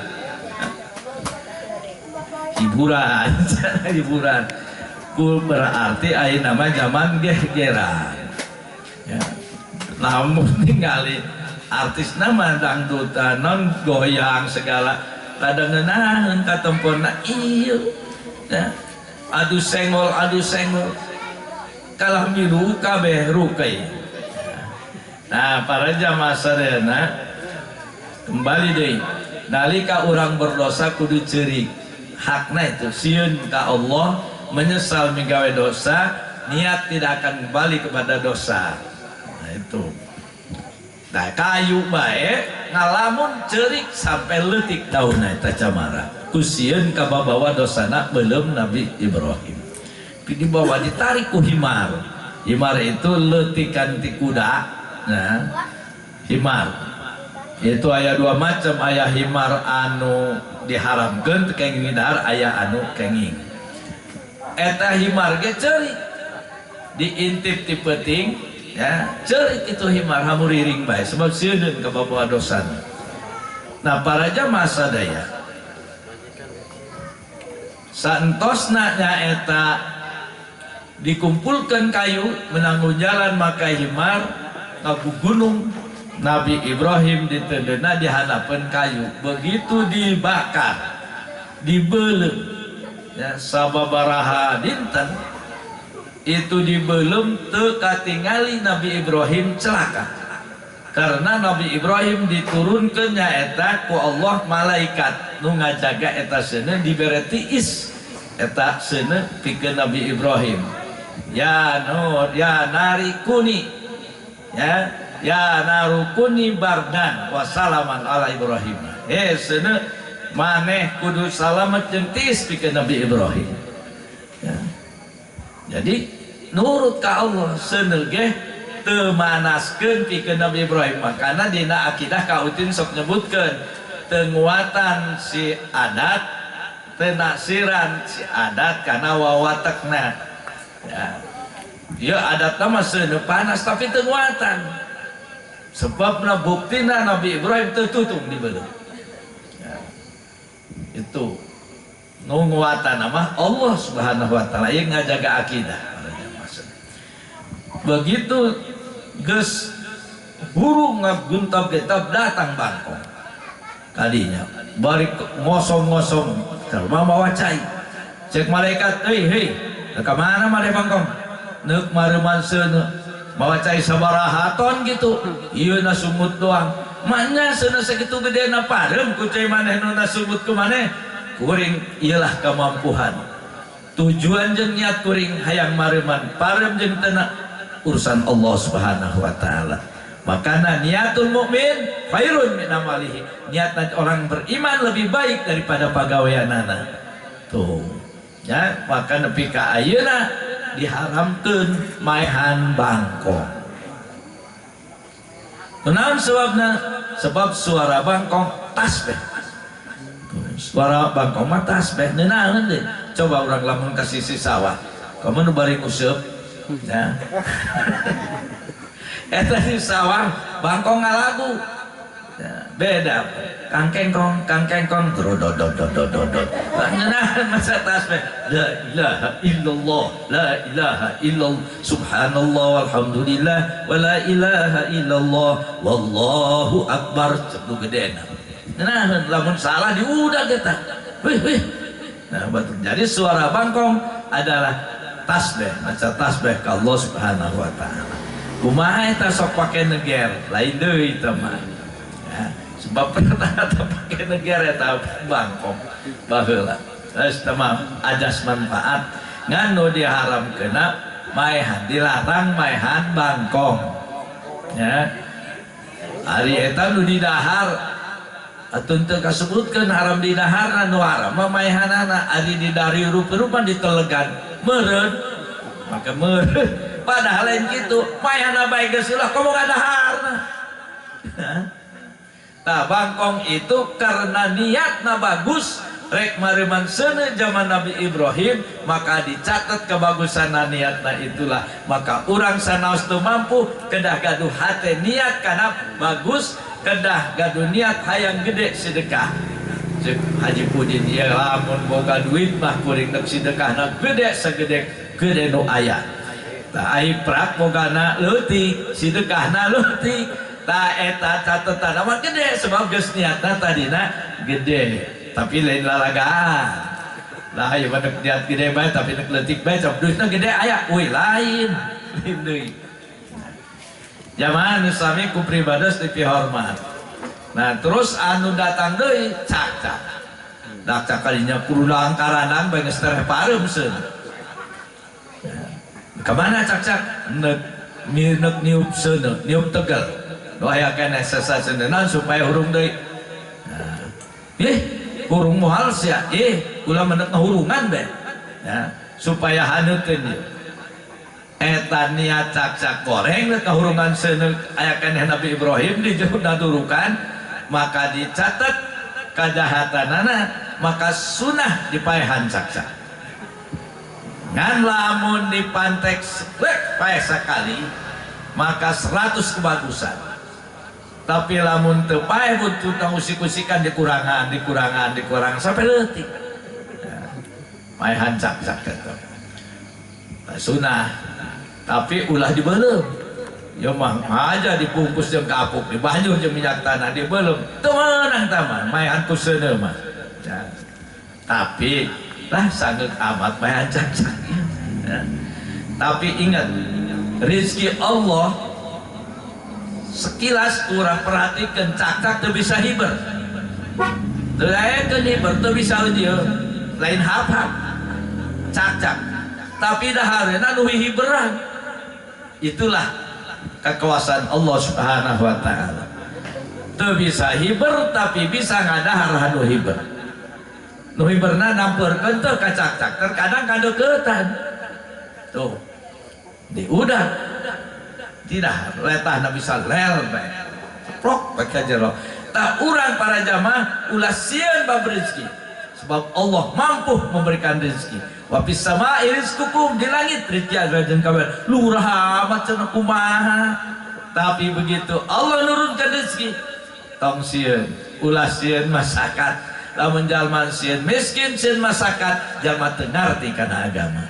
Hiburan, hiburan. Ku berarti ayeuna mah zaman gegeran. Ya. Namun ningali artis nama dangdutan non goyang segala kadang ngeunaheun katempona ieu. Ya. Adu senggol kalah milu kabeh rukai. Nah, para jamaah sadayana kembali deui. Nalika urang berdosa kudu ceurik. Hakna itu sieun ka Allah, menyesal migawe dosa, niat tidak akan kembali kepada dosa. Nah itu. Nah, kayu bae ngalamun ceurik sampai leutik daunna eta camara. Ku sieun kababawa dosana beuleum Nabi Ibrahim. Dibawa ditarik ku himar. Himar itu leutikan ti kuda. Nah, himar itu aya dua macam, aya himar anu diharamkeun teu kenging dahar, aya anu kenging. Eta himar ge ceurik diintip ti peuting, ya ceurik itu himar hamuriring bae sebab sieun kababawa dosana. Nah, para jamaah sadaya saentosna nyaeta dikumpulkan kayu menanggung jalan maka himar ngaku gunung Nabi Ibrahim ditendena di hadapan kayu begitu dibakar dibelem ya sababaraha dinten itu dibelem teu katingali Nabi Ibrahim celaka karena Nabi Ibrahim diturunkeun nyaeta ku Allah malaikat nu ngajaga eta seuneu dibere tiis eta seuneu pikeun Nabi Ibrahim ya nur ya narikuni ya ya narukuni bardan wasalaman ala Ibrahim seuneu maneh kudu salamet jeung tiis pikeun Nabi Ibrahim ya. Jadi nurut ka Allah seuneu ge teu manaskeun pikeun Nabi Ibrahim makana dina akidah ka Utin sok nyebutkeun tenguatan si adat teu naksiran si adat kana wawatekna ya. Ya adatna mah seuneu panas tapi teu nguatan sebabna buktina Nabi Ibrahim teu tutung dibeuleum ya. Itu nu nguatan mah Allah Subhanahu wa taala ieu ngajaga akidah. Begitu geus hurung ngaguntab kitab datang bangkong kadinya bari ngosong-ngosong mah mawa cai cek malaikat hei hei ka mana maneh bangkong neuk mareuman seuneu mawa cai sabaraha ton gitu ieu na sumut doang maknya seuneu sakitu gedena pareum ku cai maneh nu na sumut ku maneh kuring ieulah kemampuan tujuan jeung niat kuring hayang mareuman pareum jeung teu urusan Allah Subhanahu wa taala. Makana niatul mukmin khairun min amalihi. Niat orang beriman lebih baik daripada pagaweanana. Tuh. Ya, maka nepi ka ayeuna diharamkeun maehan bangkong. Kunaon sebabna? Sebab suara bangkong tasbih. Tuh, suara bangkong mah tasbih neunaheun deui. Coba urang lamun ka sisi sawah. Kamu nu bari nguseup ya. Eta di sawah bangkong ngalagu ya, beda kangkengkong dodododododod ngeunah masa tasbih la ilaha illallah la ilaha illallah subhanallah walhamdulillah wala ilaha illallah wallahu akbar cek nu gedena ngeunah lamun salah diudag eta wih wih. Nah, betul. Jadi suara bangkong adalah tasbih, maca tasbih ka Allah Subhanahu wa taala. Kumaha eta sok pake neger, lain deui eta mah. Ya, sebab rata-rata pake neger eta bangkong baheula. Geus teh mah ajas manfaat ngan nu diharamkeunna maehan, dilarang maehan bangkong. Ya. Ari eta nu didahar atuh teu kasebutkeun haram didaharna nu haram mah maehanana ari didahar rupa-rupa ditelegan meureun maka meureun padahal lain kitu maehanna bae geus ulah komo ngadaharna. Tah bangkong itu karena niatna bagus rek mareuman seuneu zaman Nabi Ibrahim maka dicatat kebagusan niatna itulah maka urang sanaos teu mampu kedah gaduh hate niat kana bagus kedah gaduh niat hayang gede sedekah. Cek Haji Pudin ieu lamun boga duit mah kuring deuk sedekahna gede sagede gede nu aya. Tah ai prak bogana leutik, sedekahna leutik. Tah eta catetanna mah gede sebab geus niatna tadina gede. Tapi lain lalagaan. Lah ieu mah deuk niat gede bae tapi deuk leutik bae cok duitna gede aya, euy lain. Lain deui. Jamaah nu sami ku pribados dipihormat. Nah terus anu datang deui cak-cak. Dak kalinya kurulang karanang bae geus tereh pareum seun. Ka mana cak-cak? Nek nek niup seuneu, niup tegal. Nu aya keneh sesa seuneunan supaya hurung deui. Nah, ih, hurung moal sia. Ih, ulah menek ngahurungan bae. Ya, supaya haneuteun ieu. Eta niat cak-cak goreng rek kahurungan seuneu aya keneh Nabi Ibrahim di jauh nadurukan, maka dicatat kajahatanana, maka sunah dipaehan cak-cak. Ngan lamun dipantek rek paeh sakali maka 100 kebagusan. Tapi lamun teu paeh butuh usik-usikan dikurangan, dikurangan, dikurangan sampai leutik. Paehan cak-cak eta. Nah, sunah tapi ulah dibelem. Ya mah aja dibungkus jeung kapuk, dibanjur jeung minyak tanah dibelem. Teu meunang taman, maehan ku seuneu mah. Ya. Tapi lah sangeuk amat maehan cak-cak. Ya. Tapi ingat, rezeki Allah sekilas kurang perhatikan cak-cak teu bisa hiber. Teu aya hiber teu bisa ieu. Lain hap-hap. Cak-cak. Tapi dahareuna nu hiberan. Itulah kekuasaan Allah Subhanahu wa taala. Teu bisa hiber tapi bisa ngadahar nu hiber. Nu hiberna nampeurkeun teu ka cak-cak, terkadang kadeukeutan. Tuh. Di udah. Tidak letahna bisa lel bae. Ceplok bae ka jero. Tah urang para jamaah ulah sieun bab rezeki. Sebab Allah mampu memberikan rezeki. Wa fis sama'i rizqukum, di langit rezeki ada kabeh. Lurah amat cenah kumaha. Tapi begitu Allah nurunkan rezeki, tong sieun, ulah sieun masyarakat. Lamun jalma sieun miskin sieun masyarakat, jalma teu ngarti kana agama.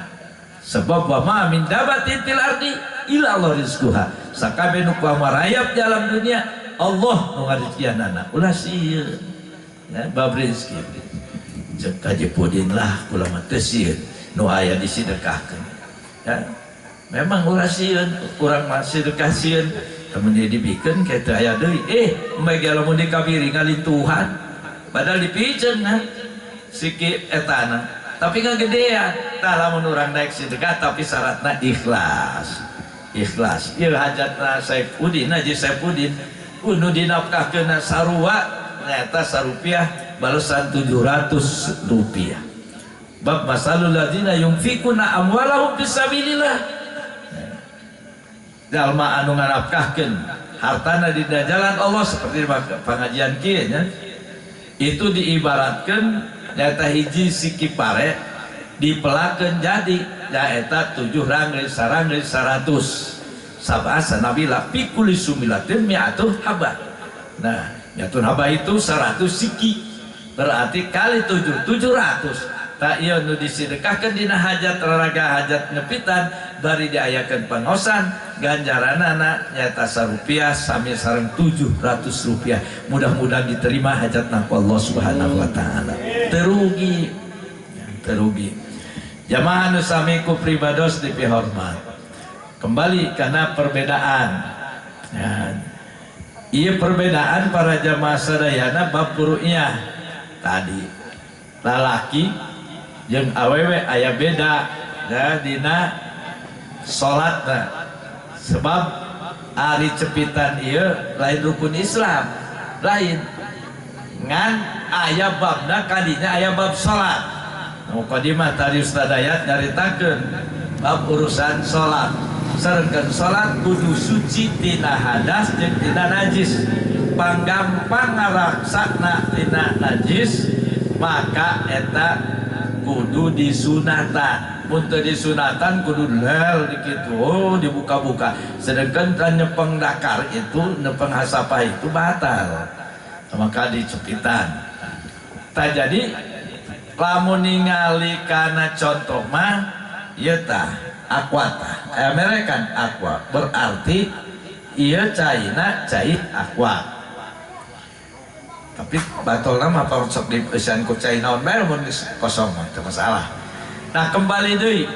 Sebab wa ma min dabatin fil ardi illa Allah rizquha. Sakabeh nu marayap dalam dunia, Allah nu ngarizkianana. Ulah sieun. Ya, bab rezeki. Cek Haji Pudin lah kula mah teu sieun nu aya disedekahkeun. Ya. Memang ulah sieun, urang mah sedekah sieun, lamun dibikeun ka teu aya deui. Embe ge lamun dikabiri ngalintuhan. Padahal dipiceun nah siki etana. Tapi ngagedean. Tah lamun urang naik sedekah tapi syaratna ikhlas. Ikhlas. Ieu hajatna Saipudin, Haji Saipudin, nu dinafkahkeunna sarua nyaeta sarupiah balesan 700 rupiah. Bab masalul ladzina yunfikuna amwalahum fisabilillah. Jalma anu nganafkahkeun hartana di jalan Allah seperti pengajian kieu nya. Itu diibaratkeun nyaeta hiji siki pare dipelakeun jadi nyaeta 7 ranggeus saranggeus 100. Sabasa nabila pikuli sumilatin mi'atuh habah. Nah, mi'atun habah itu 100 siki. Berarti kali 7, 700. Tak ieu nu disedekahkeun dina hajat raraga hajat nyepitan bari diayakeun pangosan ganjaranana nyaeta sarupiah sami sareng 700 rupiah. Mudah-mudahan diterima hajatna ku Allah Subhanahu wa taala. Terugi. Terugi. Jamaah nu sami ku pribados dipihormat. Kembali karena perbedaan. Ya. Ieu perbedaan para jamaah sadayana bab furu'iyah tadi. Lalaki jeung awewe aya beda ya dina salatna. Sebab ari cepitan ieu lain rukun Islam, lain. Ngan aya babna kadinya aya bab salat. Mukadimah tadi Ustaz Dayat nyaritakeun bab urusan salat. Sarengkeun salat kudu suci tina hadas jeung tina najis. Panggampang ngaraksana tina najis maka eta kudu disunatan. Mun teu disunatan kudu lel dikitu, oh dibuka-buka. Sedangkan kan nyepeng dakar itu, nyepeng hasapah itu batal. Maka dicepitan. Tah jadi lamun ningali kana contoh mah ieu tah aqua tah. Merek kan aqua berarti ieu caina cai aqua. Tapi batolna mah sok dieusian ku cai naon bae mun kosong mah teu masalah. Nah kembali deui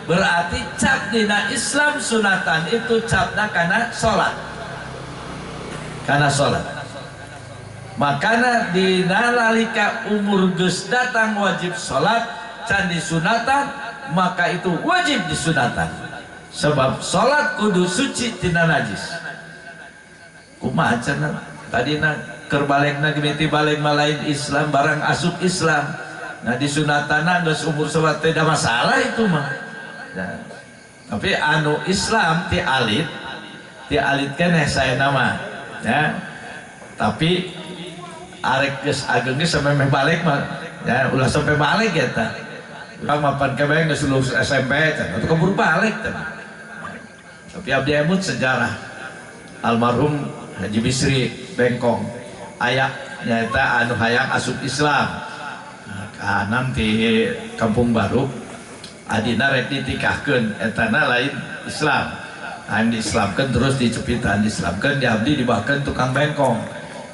berarti cap dina Islam sunatan itu capna kana salat. Kana salat. Makana dina nalika umur geus datang wajib salat can disunatan maka itu wajib disunatan. Sebab salat kudu suci tina najis. Kumaha cenah tadina keur balegna gemiti baleg mah lain Islam barang asup Islam. Nah disunatana geus umur salat tidak masalah itu mah. Nah, tapi anu Islam ti alit keneh saya nama ya. Tapi arek geus ageng geus sampai meh balik mah ya ulah sampai balik ya tah. Urang mapan kabeh geus lulus SMP tah atuh keburu balik tah. Tapi abdi emut sejarah almarhum Haji Bisri Bengkong aya nyaeta anu hayang asup Islam. Nah, nanti Kampung Baru adina rek ditikahkeun etana lain Islam. Anu diislamkeun terus dicepitan, diislamkeun di abdi dibahkeun tukang bengkong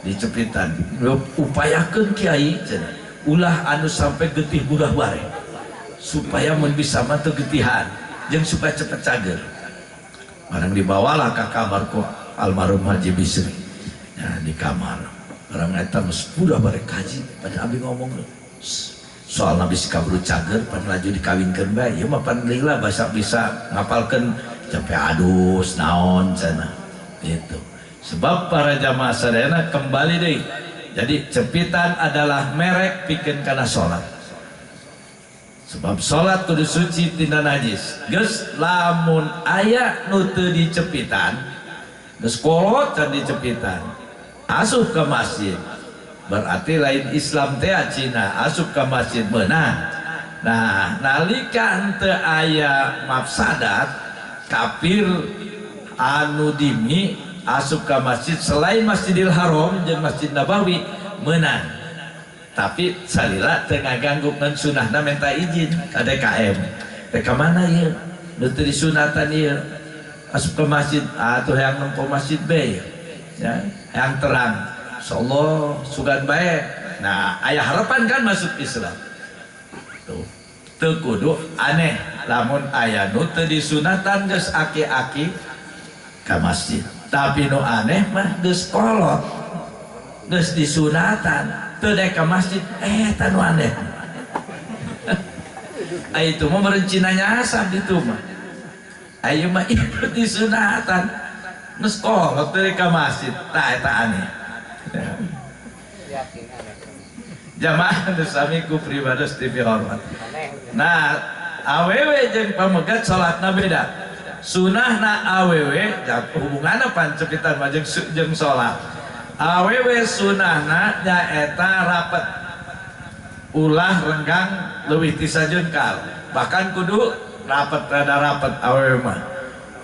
dicepitan. Upayakeun kiai cenah ulah anu sampai getih budah bare supaya mun bisa mah teu getihan jeung supaya cepet cager. Barang dibawalah ka kamar ku almarhum Haji Bisri. Nah, di kamar barang eta geus budah bare kaji pada abdi ngomong soal nabi si kaburu cager pan laju dikawinkeun bae ieu mah pan lila basa bisa ngapalkeun sampai adus naon cenah itu. Sebab para jamaah sadayana kembali deui. Jadi cepitan adalah merek pikeun kana salat. Sebab salat kudu suci tina najis. Geus lamun aya nu teu dicepitan geus kolot can dicepitan asup ke masjid berarti lain Islam teh Cina asup ke masjid meunang. Nah nalika henteu aya mafsadat kafir anu dimi asup ke masjid selain Masjidil Haram jeung Masjid Nabawi meunang. Tapi salila teu ngaganggu ngan sunahna minta izin ka DKM. Teh ka mana ieu? Nu teu disunatan ieu asup ke masjid atuh hayang nempo masjid bae ya, hayang terang. Insyaallah sugan bae. Nah, aya harapan kan masuk Islam. Tuh. Teu kudu aneh lamun aya nu teu disunatan geus aki-aki ka masjid. Tapi nu aneh mah geus kolot. Geus disunatan teu daek ka masjid eta nu aneh. Aya itu mah merencinanya asap ditu mah. Aya mah ieu disunatan geus kolot teu daek ka masjid. Tah eta aneh. Jamaah nu sami ku pribados TV hormat. Nah, awewe jeung pamegat salatna beda. Sunahna awewe hubunganna pancepitan mah jeung salat. Awewe sunahna nyaeta rapet. Ulah renggang leuwih ti sajengkal. Bahkan kudu rapet rada rapet awewe mah.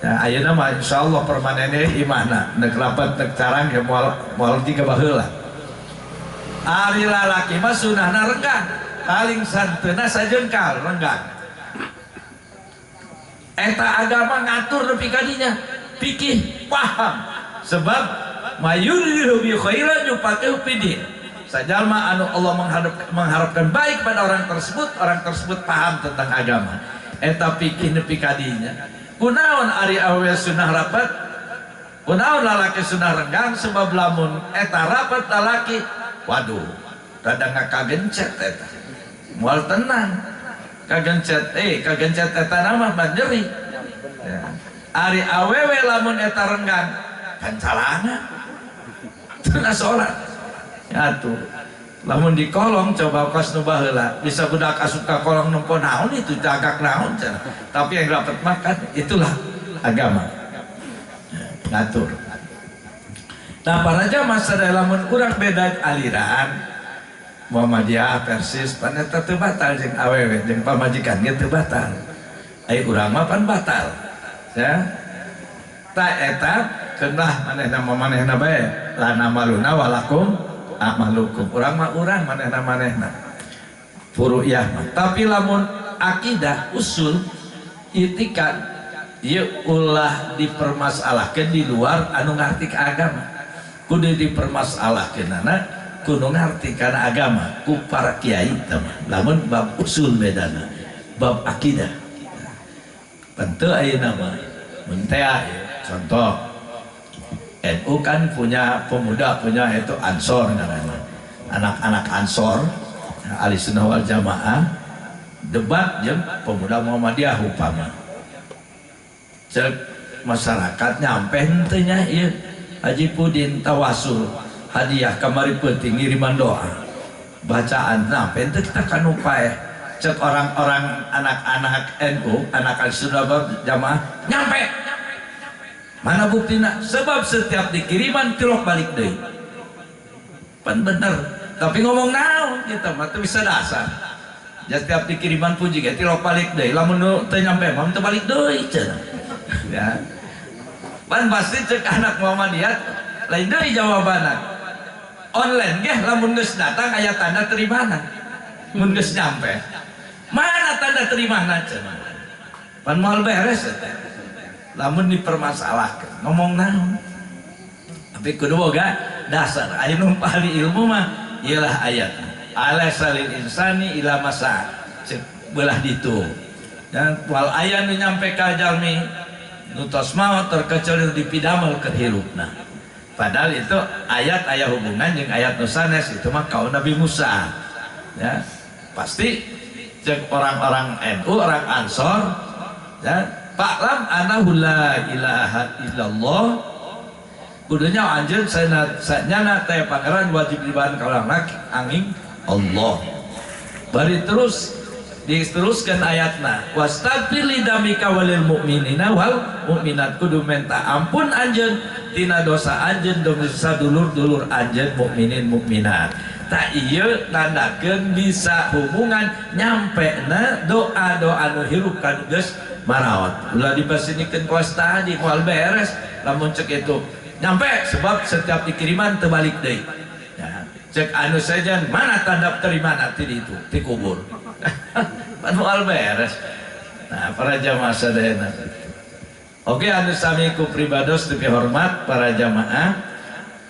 Ya, ayeuna mah insyaallah permanene imahna nek rapet nek carang ya moal jiga baheula. Ari lalaki mah sunahna renggang, paling santeuna sajengkal renggang. Eta agama ngatur nepi ka dinya, pikih paham. Sebab mayuridu bi khairan yufaqihu fid din. Sajalma anu Allah mengharapkan baik pada orang tersebut paham tentang agama. Eta pikih nepi ka dinya. Kunaon ari awewe sunah rapat, kunaon lalaki sunah renggang, sebab lamun eta rapat lalaki, waduh, rada ngakagencet eta. Moal tenang. Kagencet, kagencet eta nama mah nyeri. Ya. Ari awewe lamun eta renggang, kan calana. Teu salat. Ya tuh. Lamun di kolong coba kos nu baheula, bisa budak asup ka kolong nempo naon itu jagak naon cenah. Tapi yang dapat makan itulah agama. Ngatur. Nah, para jamaah sadaya lamun urang beda aliran Muhammadiyah Persis pan eta teu batal jeung awewe jeung pamajikan ge teu batal. Ai urang mah pan batal. Ya. Ta eta keunah manehna mah manehna bae. Lana maluna walakum a'malukum. Urang mah urang, manehna manehna. Furu'iyah mah. Tapi lamun akidah usul itikad ieu ulah dipermasalahkeun di luar anu ngarti ka agama. Kudu dipermasalahkeunana kudu ngarti kana agama ku para kiai teh mah. Lamun bab usul bedana, bab akidah. Tentu ayeuna mah mun teh contoh NU kan punya pemuda, punya itu Ansor namanya. Anak-anak Ansor Ahli Sunnah wal Jamaah debat jeung pemuda Muhammadiyah upama. Cek masyarakat nyampe henteu nya ieu Haji Pudin tawasul hadiah kamari peuting ngiriman doa bacaan nyampe henteu kita kan paeh. Cek orang-orang anak-anak NU, anak Ahli Sunnah wal Jamaah nyampe. Mana buktina? Sebab setiap dikiriman tilok balik deui. Pan bener, tapi ngomong naon kita mah teu bisa dasar. Ja setiap dikiriman puji ge tilok balik deui, lamun nu teu nyampe mah teu balik deui cenah. Ya. Pan pasti cek anak Muhammadiyah lain deui jawabanna. Online ge lamun geus datang aya tanda terimana. Mun geus nyampe. Mana tanda terimana cenah? Pan moal beres teh. Lamun dipermasalahkan ngomong naon, tapi kudu boga dasar. Aya nu ahli ilmu mah ialah ayat alaisa lil insani ila masa cek belah ditu dan wal aya nu nyampe ka jalmi nu tos maot terkecuali dipidamel keur hirupna. Padahal itu ayat aya hubungan jeung ayat nu sanes itu mah kaum Nabi Musa ya. Pasti cek orang-orang NU, orang Ansor ya, Fa'lam annahu la ilaha illallah. Kudunya anjeun sanyana teh pangeran wajib dibahan ka urang laki angin Allah. Bari terus diteruskan ayatna wastaghfir li dzambika walil mu'minina wal mu'minat. Kudu minta ampun anjeun tina dosa anjeun dosa dulur-dulur anjeun mukminin mukminat. Tak ieu nandakeun bisa hubungan nyampena doa-doa nu hirup ka nu geus maraot. Ulah dipasinikeun kawas tadi moal beres lamun cek itu nyampe sebab setiap dikiriman teu balik deui. Ya, cek anu sejen mana tanda terimana ti ditu ti kubur. Pan moal beres. Nah, para jamaah sadayana. Oke, anu sami ku pribados dipihormat para jamaah,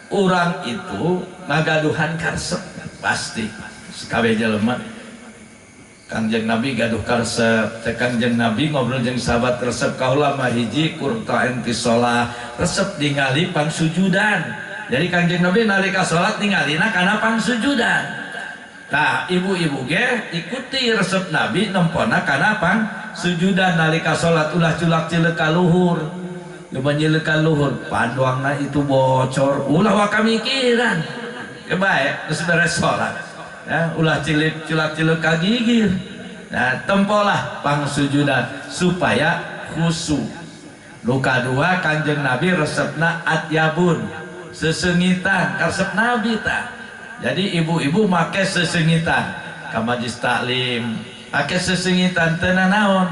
urang itu ngagaduhan karesep pasti sakabeh jelema. Kangjeng Nabi gaduh karesep, teh Kangjeng Nabi ngobrol jeung sahabat resep kaula mah hiji qurta ti sholah, resep ningali pangsujudan. Jadi Kangjeng Nabi nalika salat ningalina kana pangsujudan. Tah ibu-ibu ge ikuti resep Nabi nempona kana pangsujudan nalika salat ulah culak cileuk ka luhur. Lumayan cileuk ka luhur, panduangna itu bocor, ulah waka mikiran. Ya bae geus beres salat. Ya, ulah cilik culak cileuk ka gigir. Nah, tempolah pangsujudan supaya khusyuk. Nu kadua Kangjeng Nabi resepna atyabun, sesengitan karesep Nabi tah. Jadi ibu-ibu make sesengitan ka majlis taklim, make sesengitan teu nanaon.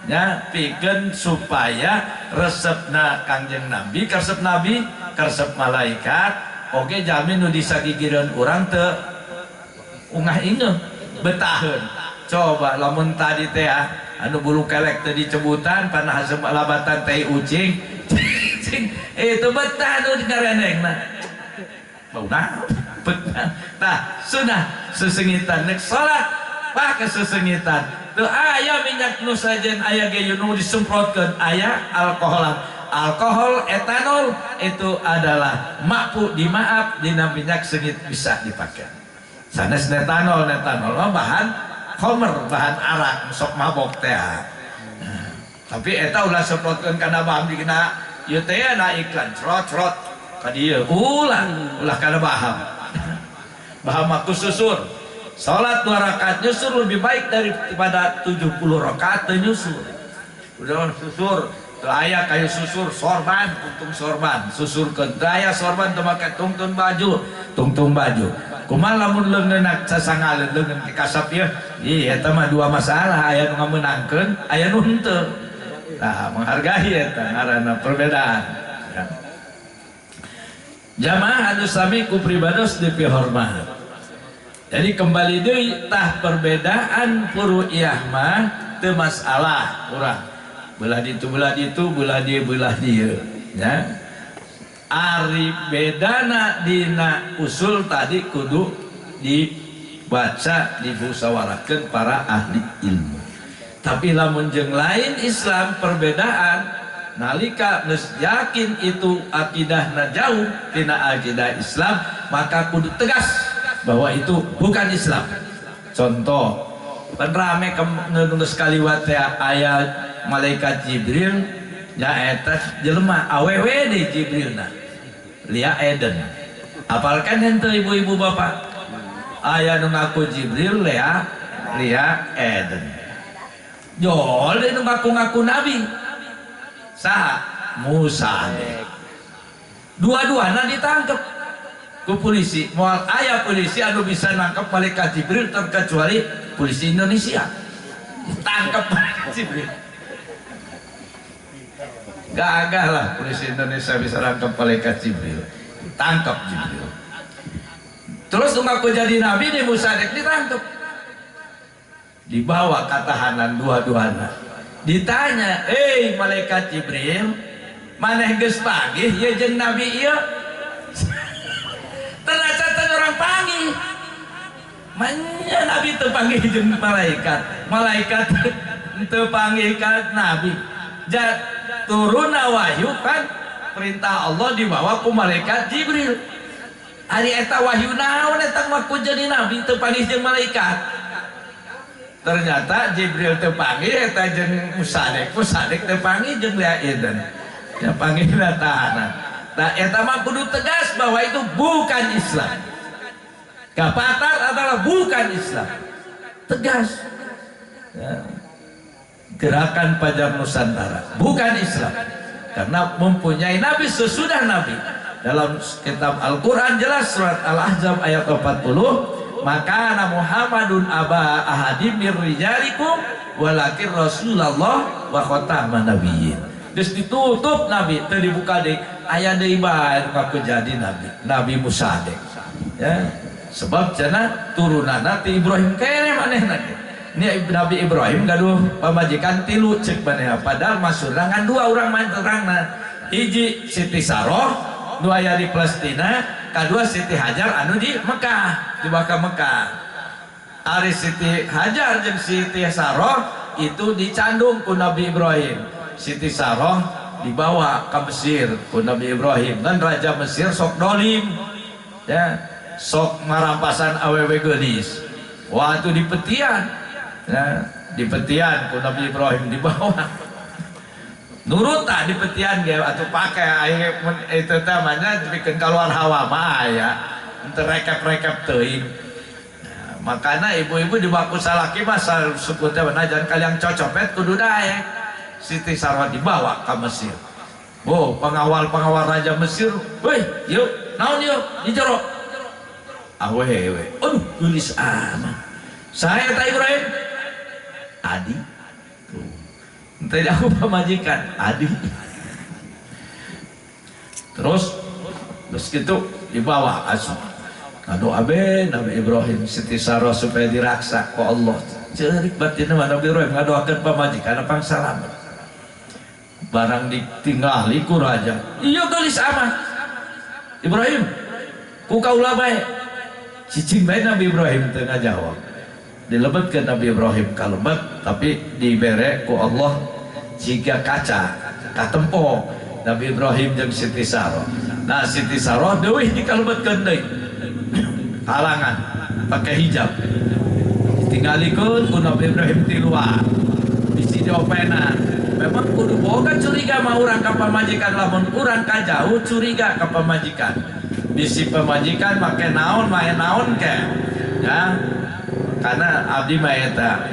Ya, pikeun supaya resepna Kangjeng Nabi, karesep Nabi, karesep malaikat, oge jalmi nu disagigireun urang teu ungah ingeuh betaheun. Coba lamun tadi teh anu bulu kelek teh dicebutan panah labatan teh ucing. Itu betah nu digarenengna. Bauna betah. Tah sunah sesengitan nek salat pake sesengitan. Teu aya minyak nu sajen aya ge nu disemprotkeun aya alkoholan. Alkohol etanol itu adalah mampu dimaaf dina minyak sengit bisa dipakai. Sanes etanol, etanol mah bahan khomer, bahan arak sok mabok teh. Nah, tapi eta ulah semprotkeun kana bahan dikena ieu teh na iklan crot-crot ka dieu. Ulah, ulah kana baham. Baham mah susur. Salat 2 rakaat nyusur lebih baik daripada 70 rakaat teu nyusur. Udah susur, teu aya kayu susur sorban, tungtung sorban, susurkeun. Teu aya sorban teu make tungtun baju, tungtung baju. Kumaha lamun leungeunna sasangaleun leungeun kasap ieu? Ih, eta mah dua masalah, aya nu ngamenangkeun, aya nu henteu. Tah, menghargai eta ngaranna perbedaan. Ya. Jamaah anu sami ku pribados dipihormat. Jadi kembali deui tah perbedaan furu'iyah mah teu masalah urang. Belah ditu belah ditu belah dieu belah dieu ya. Ari bedana dina usul tadi kudu dibaca dimusyawarahkeun para ahli ilmu. Tapi lamun jeung lain Islam perbedaan nalika geus yakin itu akidahna jauh tina akidah Islam, maka kudu tegas bahwa itu bukan Islam. Contoh, pan rame geus kaliwat teh aya malaikat Jibril nya eta jelema awewe deui Jibrilna. Lia Eden. Apalkan henteu ibu-ibu bapak? Aya nu ngaku Jibril Lea Lia Eden. Jol deui nu ngaku-ngaku nabi. Saha? Musa. Dua-duana ditangkep ku polisi. Moal aya polisi anu bisa nangkep malaikat Jibril terkecuali polisi Indonesia. Ditangkep malaikat Jibril. Gagah lah polisi Indonesia bisa nangkep malaikat Jibril. Tangkap Jibril. Terus ngaku jadi nabi di Musa dek ditangkep. Dibawa ke tahanan dua-duana. Ditanya, "Eh malaikat Jibril, maneh geus panggih ye jeung nabi ieu?" Ternyata teh orang panggih. Manya nabi teu panggih jeung malaikat. Malaikat teu panggih ka nabi. Turunna wahyu kan perintah Allah dibawa ku malaikat Jibril. Ari eta wahyu naon eta ngaku jadi nabi teu panggih jeung malaikat. Ternyata Jibril teu panggih eta jeung Musadek, Musadek teu panggih jeung Lia Eden. Ya panggihna tahanan. Nah eta mah kudu tegas bahwa itu bukan Islam. Gapatar adalah bukan Islam. Tegas. Ya. Gerakan Fajar Nusantara bukan Islam karena mempunyai nabi sesudah nabi. Dalam kitab Al-Quran jelas surat Al-Ahzab ayat 40, maka Muhammadun aba ahadim mir rijalikum walakin Rasulullah wa khataman nabiyyin. Geus ditutup nabi teu dibuka deui, aya deui bae ngaku jadi nabi, Nabi Musa deh. Ya, sebab cenah turunanna ti Ibrahim keneh manehna ge. Ini Nabi Ibrahim gaduh pamajikan tilu cek manehna, padahal masurna ngan dua urang mah terangna. Hiji Siti Saroh nu aya di Palestina, kadua Siti Hajar anu di Mekah, di Mekah Mekah. Ari Siti Hajar jeung Siti Saroh itu dicandung ku Nabi Ibrahim. Siti Saroh dibawa ke Mesir ku Nabi Ibrahim. Dan raja Mesir sok dolim, ya, sok marampasan awewe geulis. Waktu di petian, ya, di petian ku Nabi Ibrahim dibawa. Nurut tak di petian ge atuh pake aing itu teh mah nya bikin keluar hawa mah aya. Henteu rekep-rekep teuing. Nah, makana ibu-ibu di baku salaki mah sebut teh jangan kalian cocopet kudu daek. Siti Sarwah dibawa ke Mesir. Oh, pengawal-pengawal raja Mesir, weh, yuk, naon yuk, di jero. Awewe, aduh, geulis amat. Saya tak Ibrahim, Adi. Tuh. Tadi aku pamajikan, Adi. Terus, terus gitu dibawa asuh. Aduh abe Nabi Ibrahim Siti Sarah supaya diraksa ku Allah. Cerik batin Nabi Ibrahim ngadoakeun pamajikan pang salamet. Barang ditinggali ku raja. Iya geulis amat. Ibrahim, ku kaula bae. Cicing bae Nabi Ibrahim teu ngajawab. Dilebetkeun Nabi Ibrahim kalebet tapi dibere ku Allah jiga kaca katempo Nabi Ibrahim jeung Siti Sarah. Nah Siti Sarah deuih dikalebetkeun deui. Halangan pakai hijab. Ditinggalikeun ku Nabi Ibrahim ti luar. Bisi diopenan. Memang kudu boga curiga mah urang ka pamajikan, lamun urang ka jauh curiga ka pamajikan. Bisi pamajikan make naon mae naon ke. Ya. Karena abdi mah eta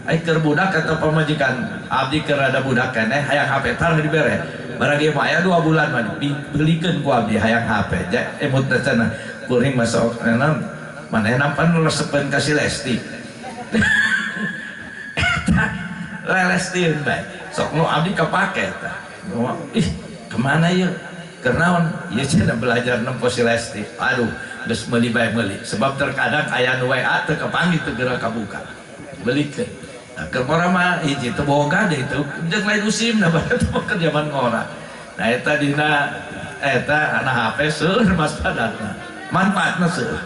ai keur budak atau pamajikan abdi keur rada budak keneh hayang HP tar dibere. Barang ieu mah aya 2 bulan mah dibelikeun ku abdi hayang HP. Ja emut teh cenah kuring masuk enam manehna pan resepeun ka si Lesti. Eta lelestieun bae. Sok nu abdi kapake eta. Ih, kemana ieu? Keur naon ieu cenah belajar nempo si Lesti. Aduh, geus meuli bae meuli. Sebab terkadang aya nu WA teu kapanggih teu geura kabuka. Belikeun. Nah, keur ngora mah hiji teu boga deui teu jeung lain usimna bae teu keur zaman ngora. Nah eta dina eta anak HP seueur maspadatna. Manfaatna seueur.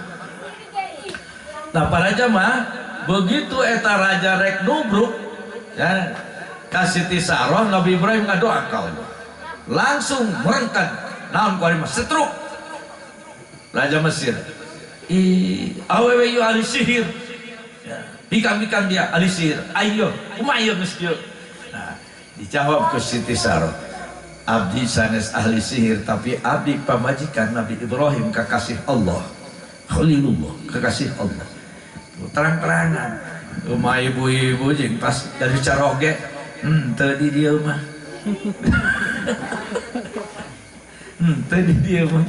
Nah para jamaah begitu eta raja rek nubruk ya ka Siti Saroh, Nabi Ibrahim ngadoa ka Allah. Langsung merengkat naon ku mah setruk Raja Mesir. Ih, awewe ieu ahli sihir. Ya, bikang-bikang dia ahli sihir. Ayo, kumaha ieu geus kieu? Nah, dijawab ke Siti Saroh. Abdi sanes ahli sihir tapi abdi pamajikan Nabi Ibrahim kekasih Allah. Khalilullah, kekasih Allah. Terang-terangan. Rumah ibu-ibu jeung pas dari caroge, teu di dieu mah. Teu di dieu mah.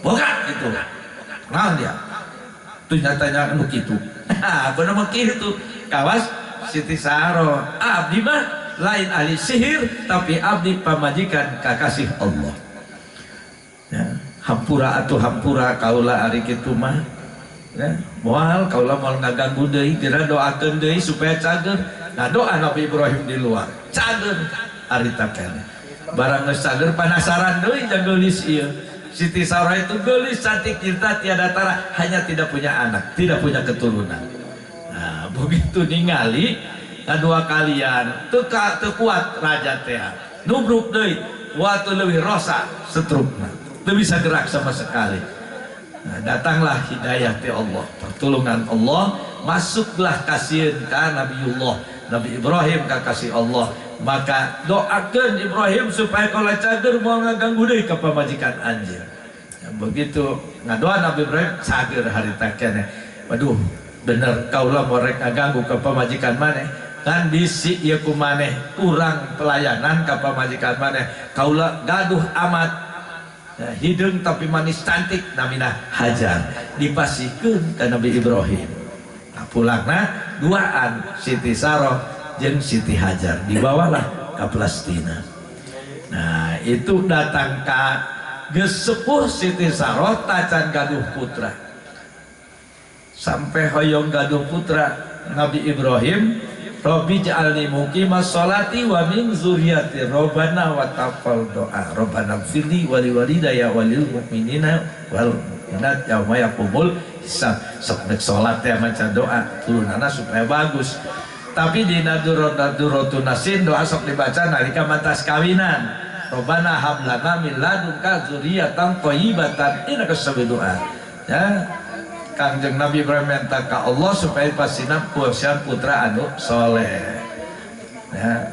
Boga gitu. Naon dia? Tuh nyatanya nu kitu. Bener mah kitu. Kawas Siti Saroh. Abdi mah lain ahli sihir tapi abdi pamajikan kakasih Allah. Ya, hampura atuh hampura kaula ari kitu mah. Ya, moal kaula moal ngaganggu deui, geura doakeun deui supaya cager. Nah doa Nabi Ibrahim di luar, cager ari keneh. Barang geus cager penasaran deui jeung geulis ieu. Siti Saroh itu geulis cantik cinta tiada tara, hanya tidak punya anak, tidak punya keturunan. Nah, begitu ningali kedua kalian teu kuat raja teh. Nubruk deui, waktu leuwih rosa setrukna. Teu bisa gerak sama sekali. Nah, datanglah hidayah ti Allah, pertolongan Allah, masuklah kasieun ka Nabiullah, Nabi Ibrahim ka kasih Allah. Maka doakeun Ibrahim supaya kaula cager moal ngaganggu deui ka pamajikan anjeun. Ya, begitu ngadoa Nabi Ibrahim cager harita keneh. Waduh, bener kaula moal rek ngaganggu ka pamajikan maneh. Kan bisi ieu ku maneh kurang pelayanan ka pamajikan maneh. Kaula gaduh amat. Ya, hideung tapi manis cantik namina Hajar dipasihkeun ka Nabi Ibrahim. Nah, pulangna duaan Siti Saroh jeung Siti Hajar dibawalah ke Palestina. Nah, itu datang ka geus sepuh Siti Saroh tacan gaduh putra. Sampai hoyong gaduh putra Nabi Ibrahim, Rabbi ja'alni muqimas sholati wa min dzurriyyati rabbana wa taqabbal doa rabbana ighfirli wa liwalidayya wa lil mu'minina wal mu'minat yauma yaqumul hisab. Sok nek salat teh maca doa turunana supaya bagus. Tapi di nadurotun nasin doa sok dibaca nalika mantas kawinan. Rabbana hab lana min ladunka dzurriyyatan thayyibatan innaka samiul doa. Ya, Kangjeng Nabi Ibrahim minta ka Allah supaya pasina putra anu soleh. Ya,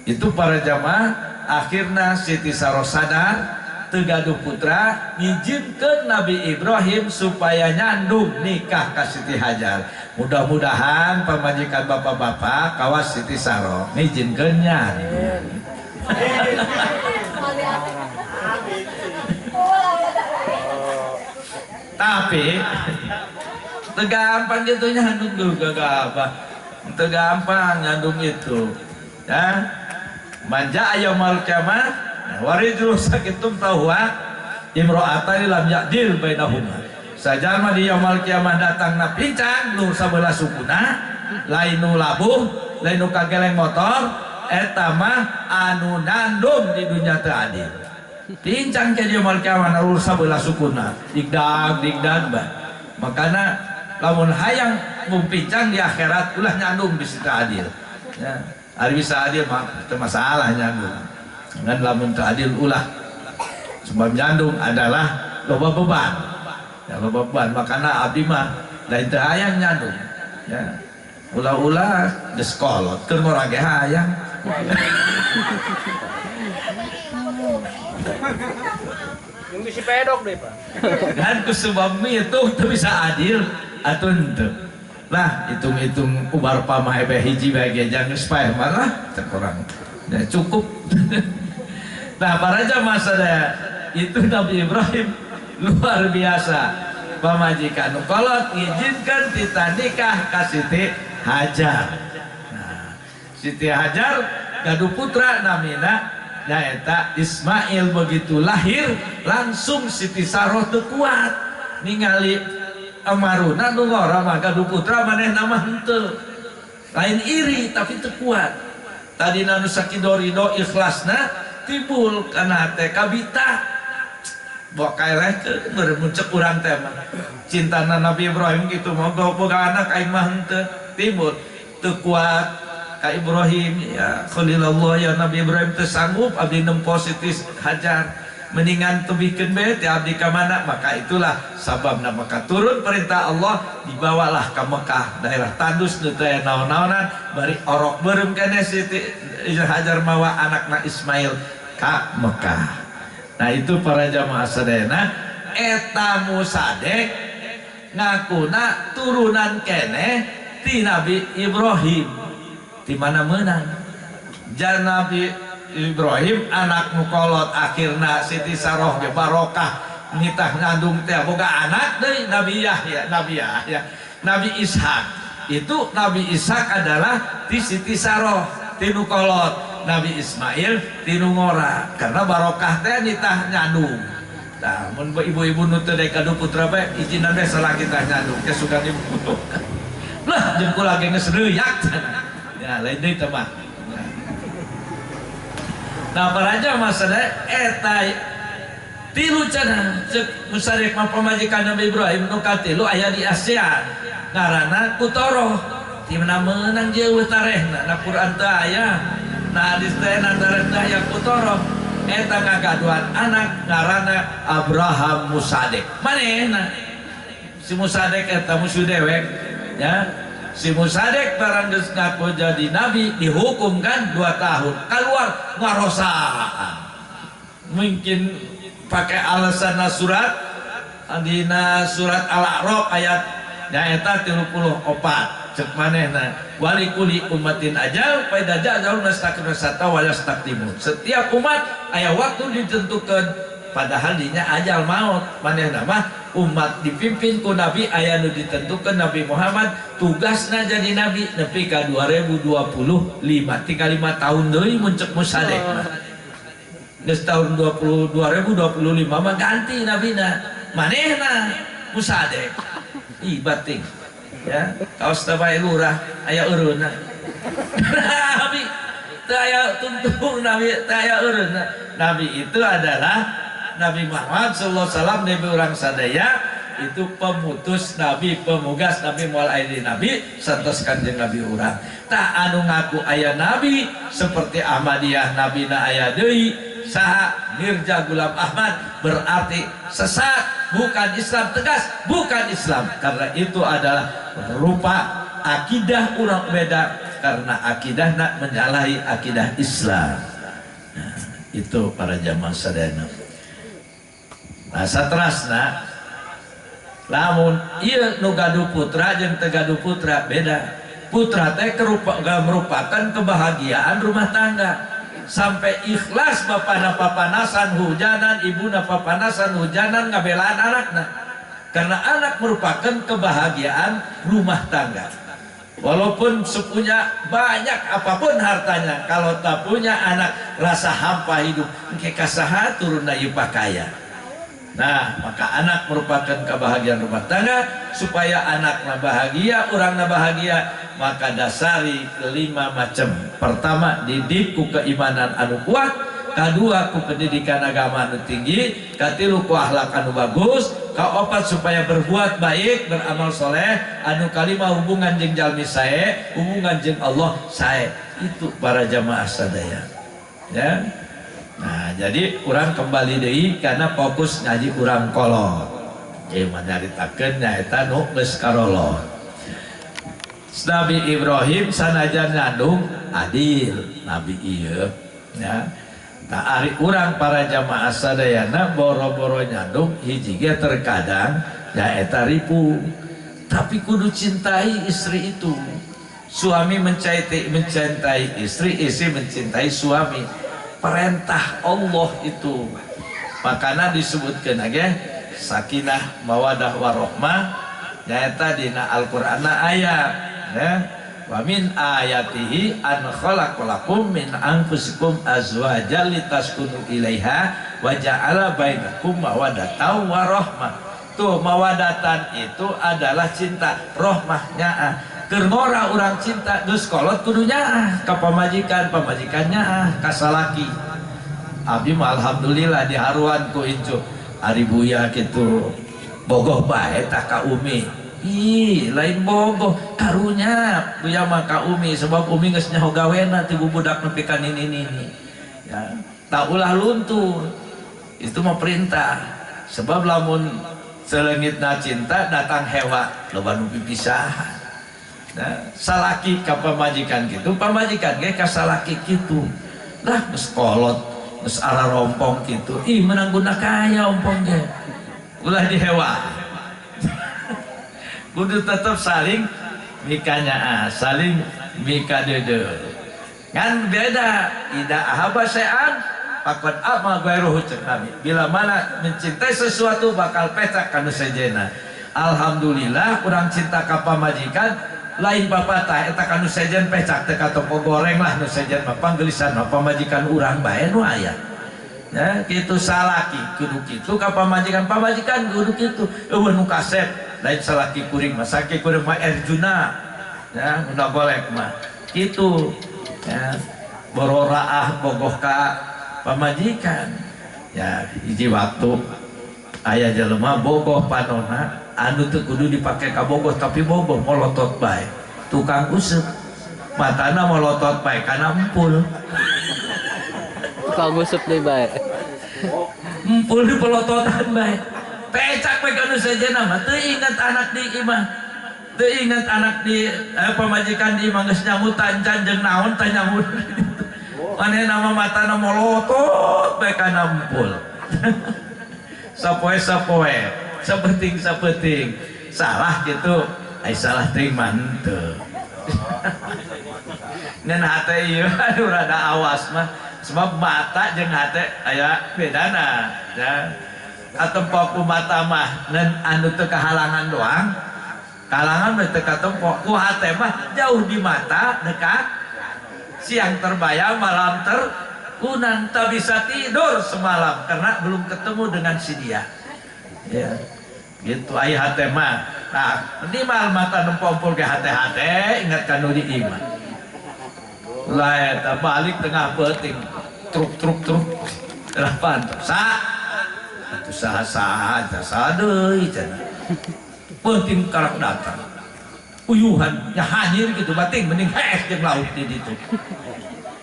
itu para jamaah akhirnya Siti Saroh sadar teu gaduh putra ngijinkeun Nabi Ibrahim supaya nyandung nikah ka Siti Hajar. Mudah-mudahan pamajikan bapak-bapak kawas Siti Saroh ngijinkeun nyandung. Tapi teu gampang gitu nyandung juga apa? Teu gampang nyandung itu. Ya. Manja yaumul kiamah warijul sakitum tahuwa imro'atani lam ya'dil bainahuma. Sajalma di yaumul kiamah datangna pincang nu sabelah sukuna, lain nu labuh, lain nu kageleng motor, eta mah anu nandung di dunya teu adil. Pincang ke yaumul kiamah nu sabelah sukuna, digdag digdag bah. Makana lamun hayang mung pincang di akhirat ulah nyandung bisi teu adil. Ya, ari bisa adil mah teu masalah nyandung. Ngan lamun teu adil ulah. Sebab nyandung adalah loba beban. Ya loba beban, makana abdi mah lain teu hayang nyandung. Ya. Ulah-ulah geus kolot keur ngora ge hayang. Yang bisi pedok deh, Pak. Kan ku sebab itu teu bisa adil atuh henteu. Lah hitung-hitung ubar pamah ebe hiji bae ge geus paeh marah teu kurang. Ya cukup. Nah, para jamaah sadaya, itu Nabi Ibrahim luar biasa. Pamajikan nu kolot ngijinkeun tita nikah ka Siti Hajar. Nah, Siti Hajar gaduh putra namina Nyaeta Ismail begitu lahir langsung Siti Saroh teu kuat ningali amaruna nu ngora mah gaduh putra manehna mah henteu. Lain iri tapi teu kuat. Tadina nu sakido ridho ikhlasna timbul kana teh kabita. Bawa kaelehkeun beureum cek urang teh mah. Cintana Nabi Ibrahim gitu mah boga anak aing mah henteu timbul teu kuat ka Ibrahim ya Khalilallah ya Nabi Ibrahim teu sanggup abdi nempo Siti Hajar mendingan tebihkeun bae teh abdi ka mana. Maka itulah sababna maka turun perintah Allah dibawalah ka Mekah daerah tandus nu teu aya naon-naonan bari orok beureum keneh Siti Hajar mawa anakna Ismail ka Mekah. Nah itu para jamaah sadayana eta Musadek ngakuna turunan keneh ti Nabi Ibrahim. Di mana menang? Jan Nabi Ibrahim anak mukolot akhirna Siti Saroh ge barokah nitah ngandung teh boga anak deui Nabi Yahya, Nabi Yahya, Nabi Ishak. Itu Nabi Ishak adalah ti Siti Saroh ti nu kolot, Nabi Ismail ti nu ngora karena barokah teh nitah nyandung. Tah mun ibu-ibu nu teu gaduh putra bae izinan bae salaki tah nyandung ke sugan ibu. Lah jeung kula ge geus reuyak. Ya lain deui teh mah. Nah para jamaah sadaya eta tilu cenah ceuk Musadek mah pamajikan Nabi Ibrahim nu katilu aya di ASEAN ngaranna Kutoroh. Di mana meunang jeuh tarehna na Quran teu aya na hadis teh na tareh teh aya Kutoroh. Eta ngagaduhan anak ngaranna Abraham Musadek. Manehna si Musadek eta musuh dewek ya. Si Musadek barang geus ngaku jadi nabi dihukum kan 2 tahun keluar ngarosaan. Mungkin pakai alasan surat dina surat Al-A'raf ayat nyaeta 34 cek manehna walikuli ummatin ajal fa idza jaa ajalun nastaqdimu wa yastaqdimun. Setiap umat aya waktu ditentukan padahal dinya ajal maut. Manehna mah umat dipimpin ku nabi aya nu ditentukan Nabi Muhammad tugasna jadi nabi nepi ka 2025 tinggal 5 tahun deui mun cek Musadek mah. Geus tahun 2025 mah ganti nabina manehna Musadek. Ih bating ya kaos teh bae lurah aya eureunna. Nabi teu aya tuntung nabi teu aya eureunna. Nabi itu adalah Nabi Muhammad sallallahu alaihi wasallam nabi urang sadaya itu pemutus nabi, pemugas nabi, moal aya di nabi santos kanjeng nabi urang. Tah anu ngaku aya nabi seperti Ahmadiyah nabina aya deui saha Mirza Ghulam Ahmad berarti sesat, bukan Islam, tegas bukan Islam karena itu adalah rupa akidah urang beda karena akidahna menyalahi akidah Islam. Nah, itu para jamaah sadayana. Nah, saterasna lamun ieu nu gaduh putra jeung teu gaduh putra beda. Putra teh merupakan kebahagiaan rumah tangga. Sampai ikhlas bapana papanasan hujanan, ibuna papanasan hujanan ngabelaan anakna. Karena anak merupakan kebahagiaan rumah tangga. Walaupun sepunya banyak apapun hartanya, kalau tak punya anak rasa hampa hidup. Engke kasaha turunna ieu pakaya. Nah, maka anak merupakan kebahagiaan rumah tangga. Supaya anakna bahagia, orangna bahagia, maka dasari 5 macam. Pertama, didik ku keimanan anu kuat. Kedua, ku pendidikan agama anu tinggi. Katilu, ku akhlak anu bagus. Kaopat, supaya berbuat baik, beramal soleh. Anu kalima, hubungan jeung jalmi sae, hubungan jeung Allah sae. Itu para jamaah sadaya. Ya. Nah, jadi urang kembali deui karena fokus ngaji urang kolot. Ieu mah nyaritakeun nyaeta nu geus karolot. Nabi Ibrahim sanajan ngandung adil nabi ieu ya. Tah ari urang para jamaah sadayana boro-boro nyandung hiji ge terkadang nyaeta ripuh. Tapi kudu cintai istri itu. Suami mencintai istri, istri mencintai suami. Perintah Allah itu. Makana disebutkeun ge sakinah mawadah warohmah nyaeta dina Al-Qur'anna ayat ya. Wa min ayatihi an khalaqalakum min anfusikum azwajan litaskunu ilaiha wa ja'ala bainakum mawaddatan wa rahmah. Tuh mawadatan itu adalah cinta, rohmahnya. Keur ngora urang cinta geus kolot kudu nyaah ka pamajikan, pamajikan nyaah ka salaki. Abdi mah alhamdulillah diharuan ku incu. Ari buya kitu bogoh bae tah ka umi. Ih, lain bogoh, karunya buya mah ka umi sebab umi geus nyaho gawena ti bubudak nepi ka nini-nini. Ya, tak ulah luntur. Itu mah perintah. Sebab lamun seleungitna cinta datang hewa loba nu pipisahan. Nah, salaki ka pamajikan kitu, pamajikan ge ka salaki kitu. Lah geus kolot, geus ararompong kitu. Ih, menang guna kaya ompong ge. Ulah dihewa. Kudu tetap saling mikanyaa, saling mikadeudeuh. Ngan beda, ida ahaba syai'an faqad ama ghairuhu cek Nabi. Bila mana mencintai sesuatu bakal pecah kanu sejena. Alhamdulillah urang cinta ka pamajikan lain papatah eta kanu sejen pecak teh ka toko goreng lah nu sejen mah panggelisan mah pamajikan urang bae nu aya. Ya, kitu salaki kudu kitu ka pamajikan, pamajikan kudu kitu. Eueuh nu kasep lain salaki kuring mah, salaki kuring mah Erjuna. Ya, udah golek mah. Kitu. Ya, bororaah bogoh ka pamajikan. Ya, hiji waktu aya jelema bogoh panona anu teu kudu dipake ka bogoh tapi bogoh molotot bae. Tukang useup matana molotot bae kana empul. Tukang useup deui bae. Empul di pelototan bae. Pecak bae kanu sejenna mah teu inget anak di imah. Teu inget anak di pamajikan di imah geus nyangutan can jeung naon teh nyangut. Manehna mah matana molotot bae kana empul. Sapoe-sapoe, sapeting-sapeting. Salah gitu, ai salah teuing mah henteu. Ngan hate ieu anu rada awas mah, sebab mata jeung hate aya bedana ya. Katempo ku mata mah ngan anu teu kahalangan doang. Kahalangan mah teu katempo, ku hate mah jauh di mata dekat. Siang terbayang, malam terkunang, tak bisa tidur semalam karena belum ketemu dengan si dia. Ya, gitu aya hate mah. Nah, minimal mata nempompol ke hate-hate, ingat kanu di imah. Lah eta balik tengah peuting, truk truk truk. Delapan sa. Atuh saha-saha saha deui cenah. Peuting karak datang. Uyuhan nya hanyir gitu bating mending hees jeung laut di ditu.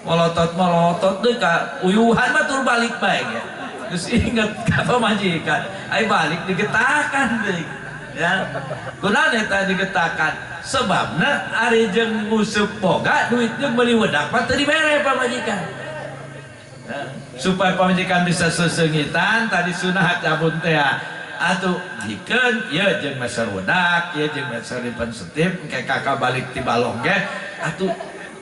Molotot-molotot deui ka uyuhan mah tur balik bae ge. Geus inget ka pamajikan, ai balik digetakan deui. Ya. Kunaon eta digetakan? Sebabna ari jeung nguseup boga duit jeung meuli wedak mah teu dibere pamajikan. Ya. Supaya pamajikan bisa seseungitan tadi sunah cabun teh. Atuh jikeun ieu jeung meser wedak, ieu jeung meser lipen setip, engke kakak balik ti balong ge. Atuh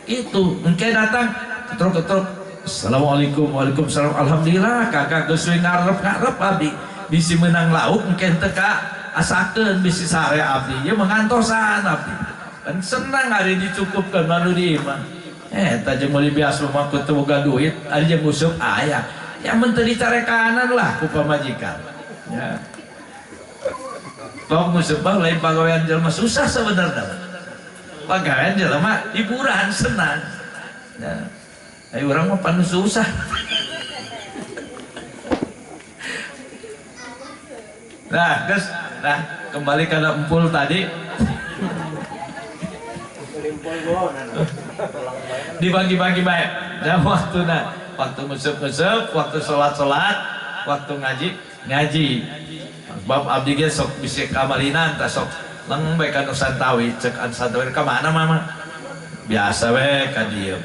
itu engke datang ketruk-ketruk. Assalamualaikum, waalaikumsalam. Alhamdulillah kakak geus we ngarep-ngarep abdi. Bisi meunang lauk engke teu ka asakeun bisi sare abdi. Ieu mengantosan abdi. Kan senang ari dicukupkeun mah di imah. Eta jeung meuli bias mah ku teu boga duit, ari jeung nguseup aya. Ya mun teu dicarekanan lah ku pamajikan. Ya. Tong nguseup mah lain pagawean jelema susah sebenarnya. Pagawean jelema hiburan senang. Ya. Ayo urang mah panu susah. Nah, guys, nah kembali ke empul tadi. Dibagi-bagi baik. Nah, waktu nah, waktu nguseup-nguseup, waktu sholat-sholat, waktu ngaji, ngaji. Sebab abdi ge sok bisi kamalinan tah sok leng bae ka nu santawi, cek anu santawi ka mana mama? Biasa we ka dieu.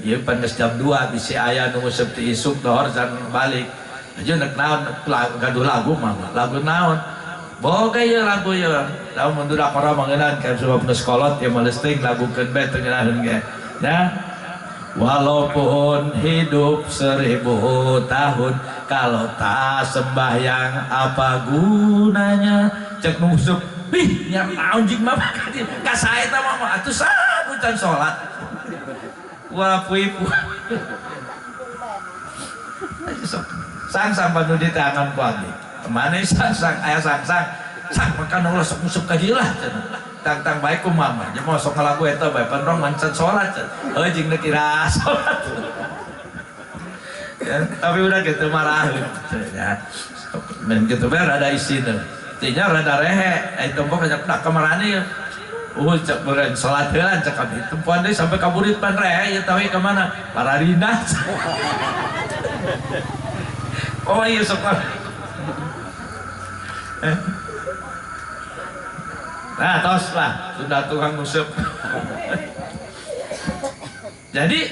Ieu pan geus jam 2 bisi aya nu nguseup ti isuk dohor can balik. Aja nek naon gaduh lagu mama, lagu naon? Boga ieu lagu ieu. Lamun mun budak ora mangeunaan ka sebab nu sekolot ieu mah leusteung lagukeun bae teu ngeunaheun ge. Ya. Walaupun hidup 1000 tahun, kalau tak sembahyang apa gunanya? Cek nusuk, bih, nya naon jing mama ka sae eta mama atuh saha nu nu can salat. Wah pui-pui. Sang-sang panu di tangan ku abdi. Mana sang-sang aya sang-sang. Sang makan ulah sok musuh ka dieu lah cenah. Tang-tang bae ku mama. Nya mah sok ngalagu eta bae pandrong man can salat cenah. Heuh jeung teu kira salat. Ya, tapi udah gitu marah ya. Men gitu bae rada isina. Tinya rada rehe, ai tempo banyak dak kamarani. Cek beureun salat heula cek abdi. Tempoan deui sampai ka burit pan rehe ieu tahu ka mana? Pararina. Oh iya sok. Nah, tos lah, sudah tukang nguseup. Jadi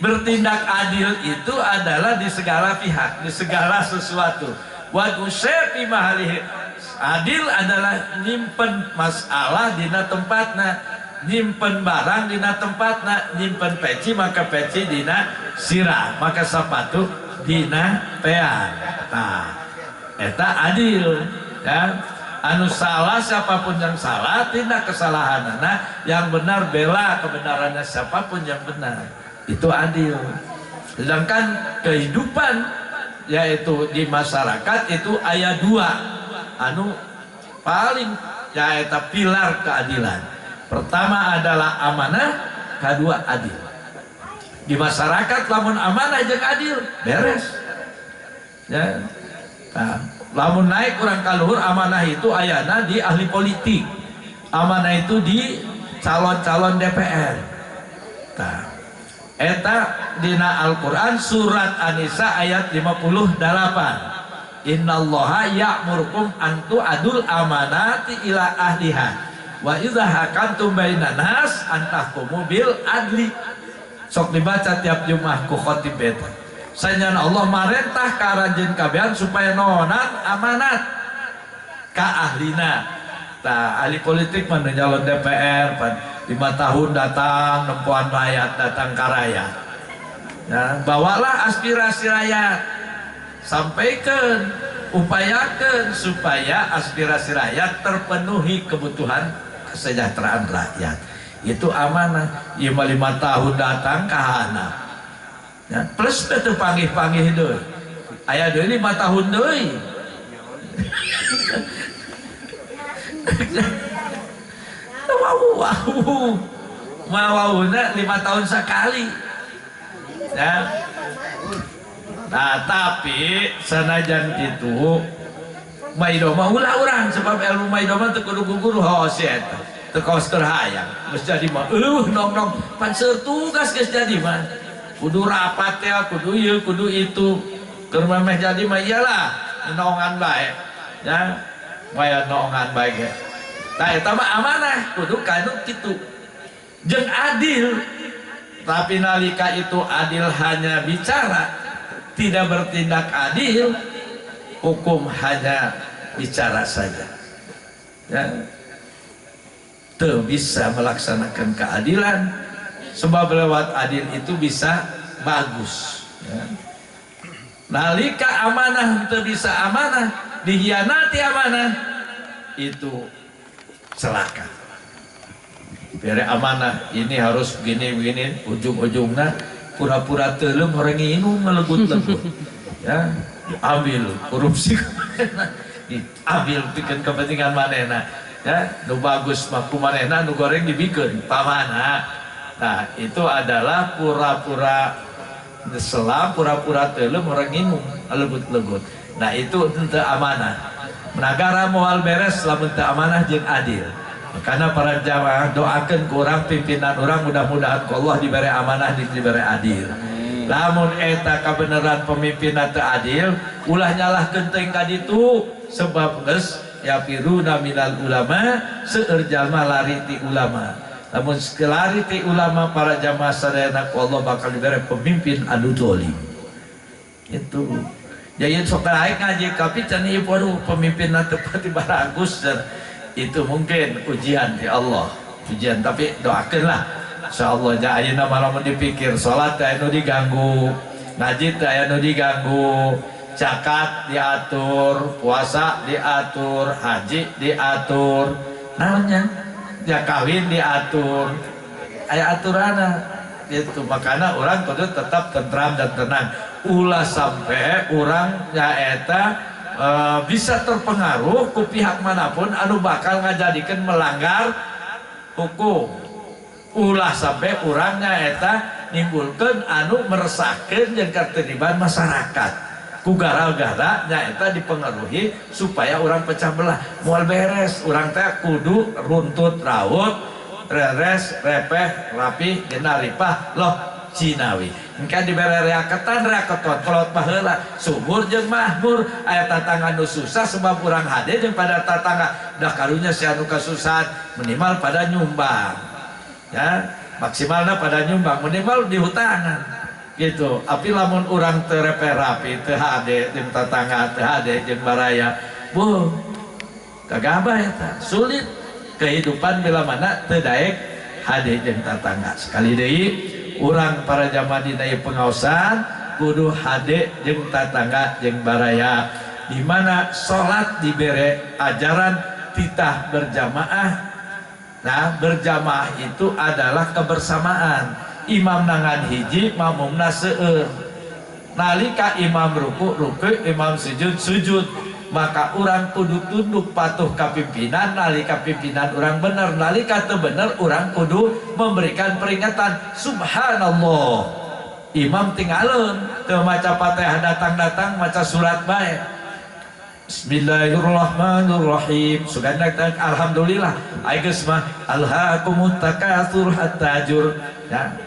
bertindak adil itu adalah di segala pihak, di segala sesuatu. Wa fi mahalihi. Adil adalah nyimpen masalah dina tempatna, nyimpen barang dina tempatna, nyimpen peci maka peci dina sirah, maka sepatu dina pea. Nah, eta adil ya. Anu salah siapapun yang salah tindak kesalahanana, yang benar bela kebenarannya siapapun yang benar. Itu adil. Sedangkan kehidupan yaitu di masyarakat itu ayat 2 anu paling yaitu pilar keadilan. Pertama adalah amanah, kedua adil. Di masyarakat lamun amanah jeung adil beres. Ya. Nah, lamun naik kurang kaluhur amanah itu ayana di ahli politik. Amanah itu di calon-calon DPR. Nah, eta dina Al-Qur'an surat An-Nisa ayat 58. Innallaha ya'murukum an tu'adul amanati ila ahliha wa idza hakamtum bainan nas an tahkumu bil adli. Sok dibaca tiap Jumat ku khatib eta. Sanyan Allah marentah ka aranjeun kabehan supaya nonan amanat ka ahlina. Tah ahli politik mah nyalon DPR pan 5 tahun datang nempoan rakyat, datang ka rakyat. Ya, bawalah aspirasi rakyat. Sampaikan, upayakan supaya aspirasi rakyat terpenuhi kebutuhan kesejahteraan rakyat. Itu amanah. 5 tahun datang kahana. Ya, plus teu panggih-panggih deui. Aya deui 5 tahun deui. Wow, wow. Mawawuna 5 tahun sekali. Ya. Nah, tapi sanajan itu maido mah ulah urang sebab ilmu maido mah teu kudu gugur hos eta. Teu kaos keur hayang. Geus jadi mah eueuh nong-nong pan seueur tugas geus jadi mah. Kudu rapat ya, kudu ieu, kudu itu. Keur meh jadi mah iyalah noongan bae. Ya. Maya noongan bae ge. Tah eta mah amanah kudu kanu kitu. Jeung adil. Tapi nalika itu adil hanya bicara, tidak bertindak adil, hukum hanya bicara saja. Ya. Teu bisa melaksanakan keadilan, sebab lewat adil itu bisa bagus. Ya. Nalika amanah teu bisa amanah, dihianati amanah, itu celaka. Biar amanah ini harus begini-begini, ujung-ujungnya pura-pura telem orang ini melegut-legut, ya diambil korupsi, diambil bikin kepentingan manehna, ya nu bagus mampu manehna, nu goreng dibikin pamana. Nah itu adalah pura-pura selam, pura-pura telem orang ini melegut-legut. Nah itu teu amanah. Nagara moal beres lamun teu amanah jeung adil. Karena para jamaah doakan kurang pimpinan orang mudah-mudahan ku Allah diberi amanah diberi adil. Lamun eta kebenaran pemimpinan teu adil, ulah nyalahkeun teuing ka ditu sebab geus yafiruna minal ulama, seueur jalma lari ti ulama. Lamun lari ti ulama para jamaah sadayana ku Allah bakal diberi pemimpin anu zalim. Itu. Jadi sok naik ngaji kapi can ieu waduh pemimpinna teu pati baragus. Itu mungkin ujian di Allah, ujian, tapi doakanlah insyaallah. Ja ayeuna mah lamun dipikir salat teh anu diganggu, ngaji teh anu diganggu, zakat diatur, puasa diatur, haji diatur, naonnya ya kawin diatur. aya aturanna gitu. Makana urang kudu tetap tentram dan tenang. Ulah sampai urang nyaeta bisa terpengaruh ku pihak manapun anu bakal ngajadikeun melanggar hukum. Ulah sampai urang nyaeta nimbulkeun anu meresahkeun jeung ketertiban masyarakat. Ku gara-gara nyaeta dipengaruhi supaya orang pecah belah. Moal beres, urang teh kudu runtut raut, reres, repeh, rapi, genah ripah, loh cinawi. Engke dibere reaketan, reaketon kolot baheula, subur jeung mahmur, aya tatangga nu susah sebab urang hade jeung pada tatangga, dah karunya si anu kasusahan minimal pada nyumbang. Ya, maksimalna pada nyumbang, minimal dihutangan. Gitu. Tapi lamun urang teu repeh rapi, teu hade jeung tatangga, teu hade jeung baraya, buh, kagabah eta. Sulit kehidupan bila mana teu daek hade jeung tatangga. Sekali deui urang para jamaah dina ieu pengaosan kudu hade jeung tatangga jeung baraya. Di mana salat dibere ajaran titah berjamaah. Nah, berjamaah itu adalah kebersamaan. Imam nangan hiji, makmumna seueur. Nalika imam ruku, ruku, imam sujud, sujud. Maka urang kudu tunduk patuh ka pimpinan. Nalika pimpinan urang bener, nalika teu bener urang kudu memberikan peringatan. Subhanallah. Imam tinggalin teu maca Fatihah datang-datang maca surat bae. Bismillahirrahmanirrahim. Suganda alhamdulillah. Ai geus mah alhaakumut takatsur hatta jur. Ya.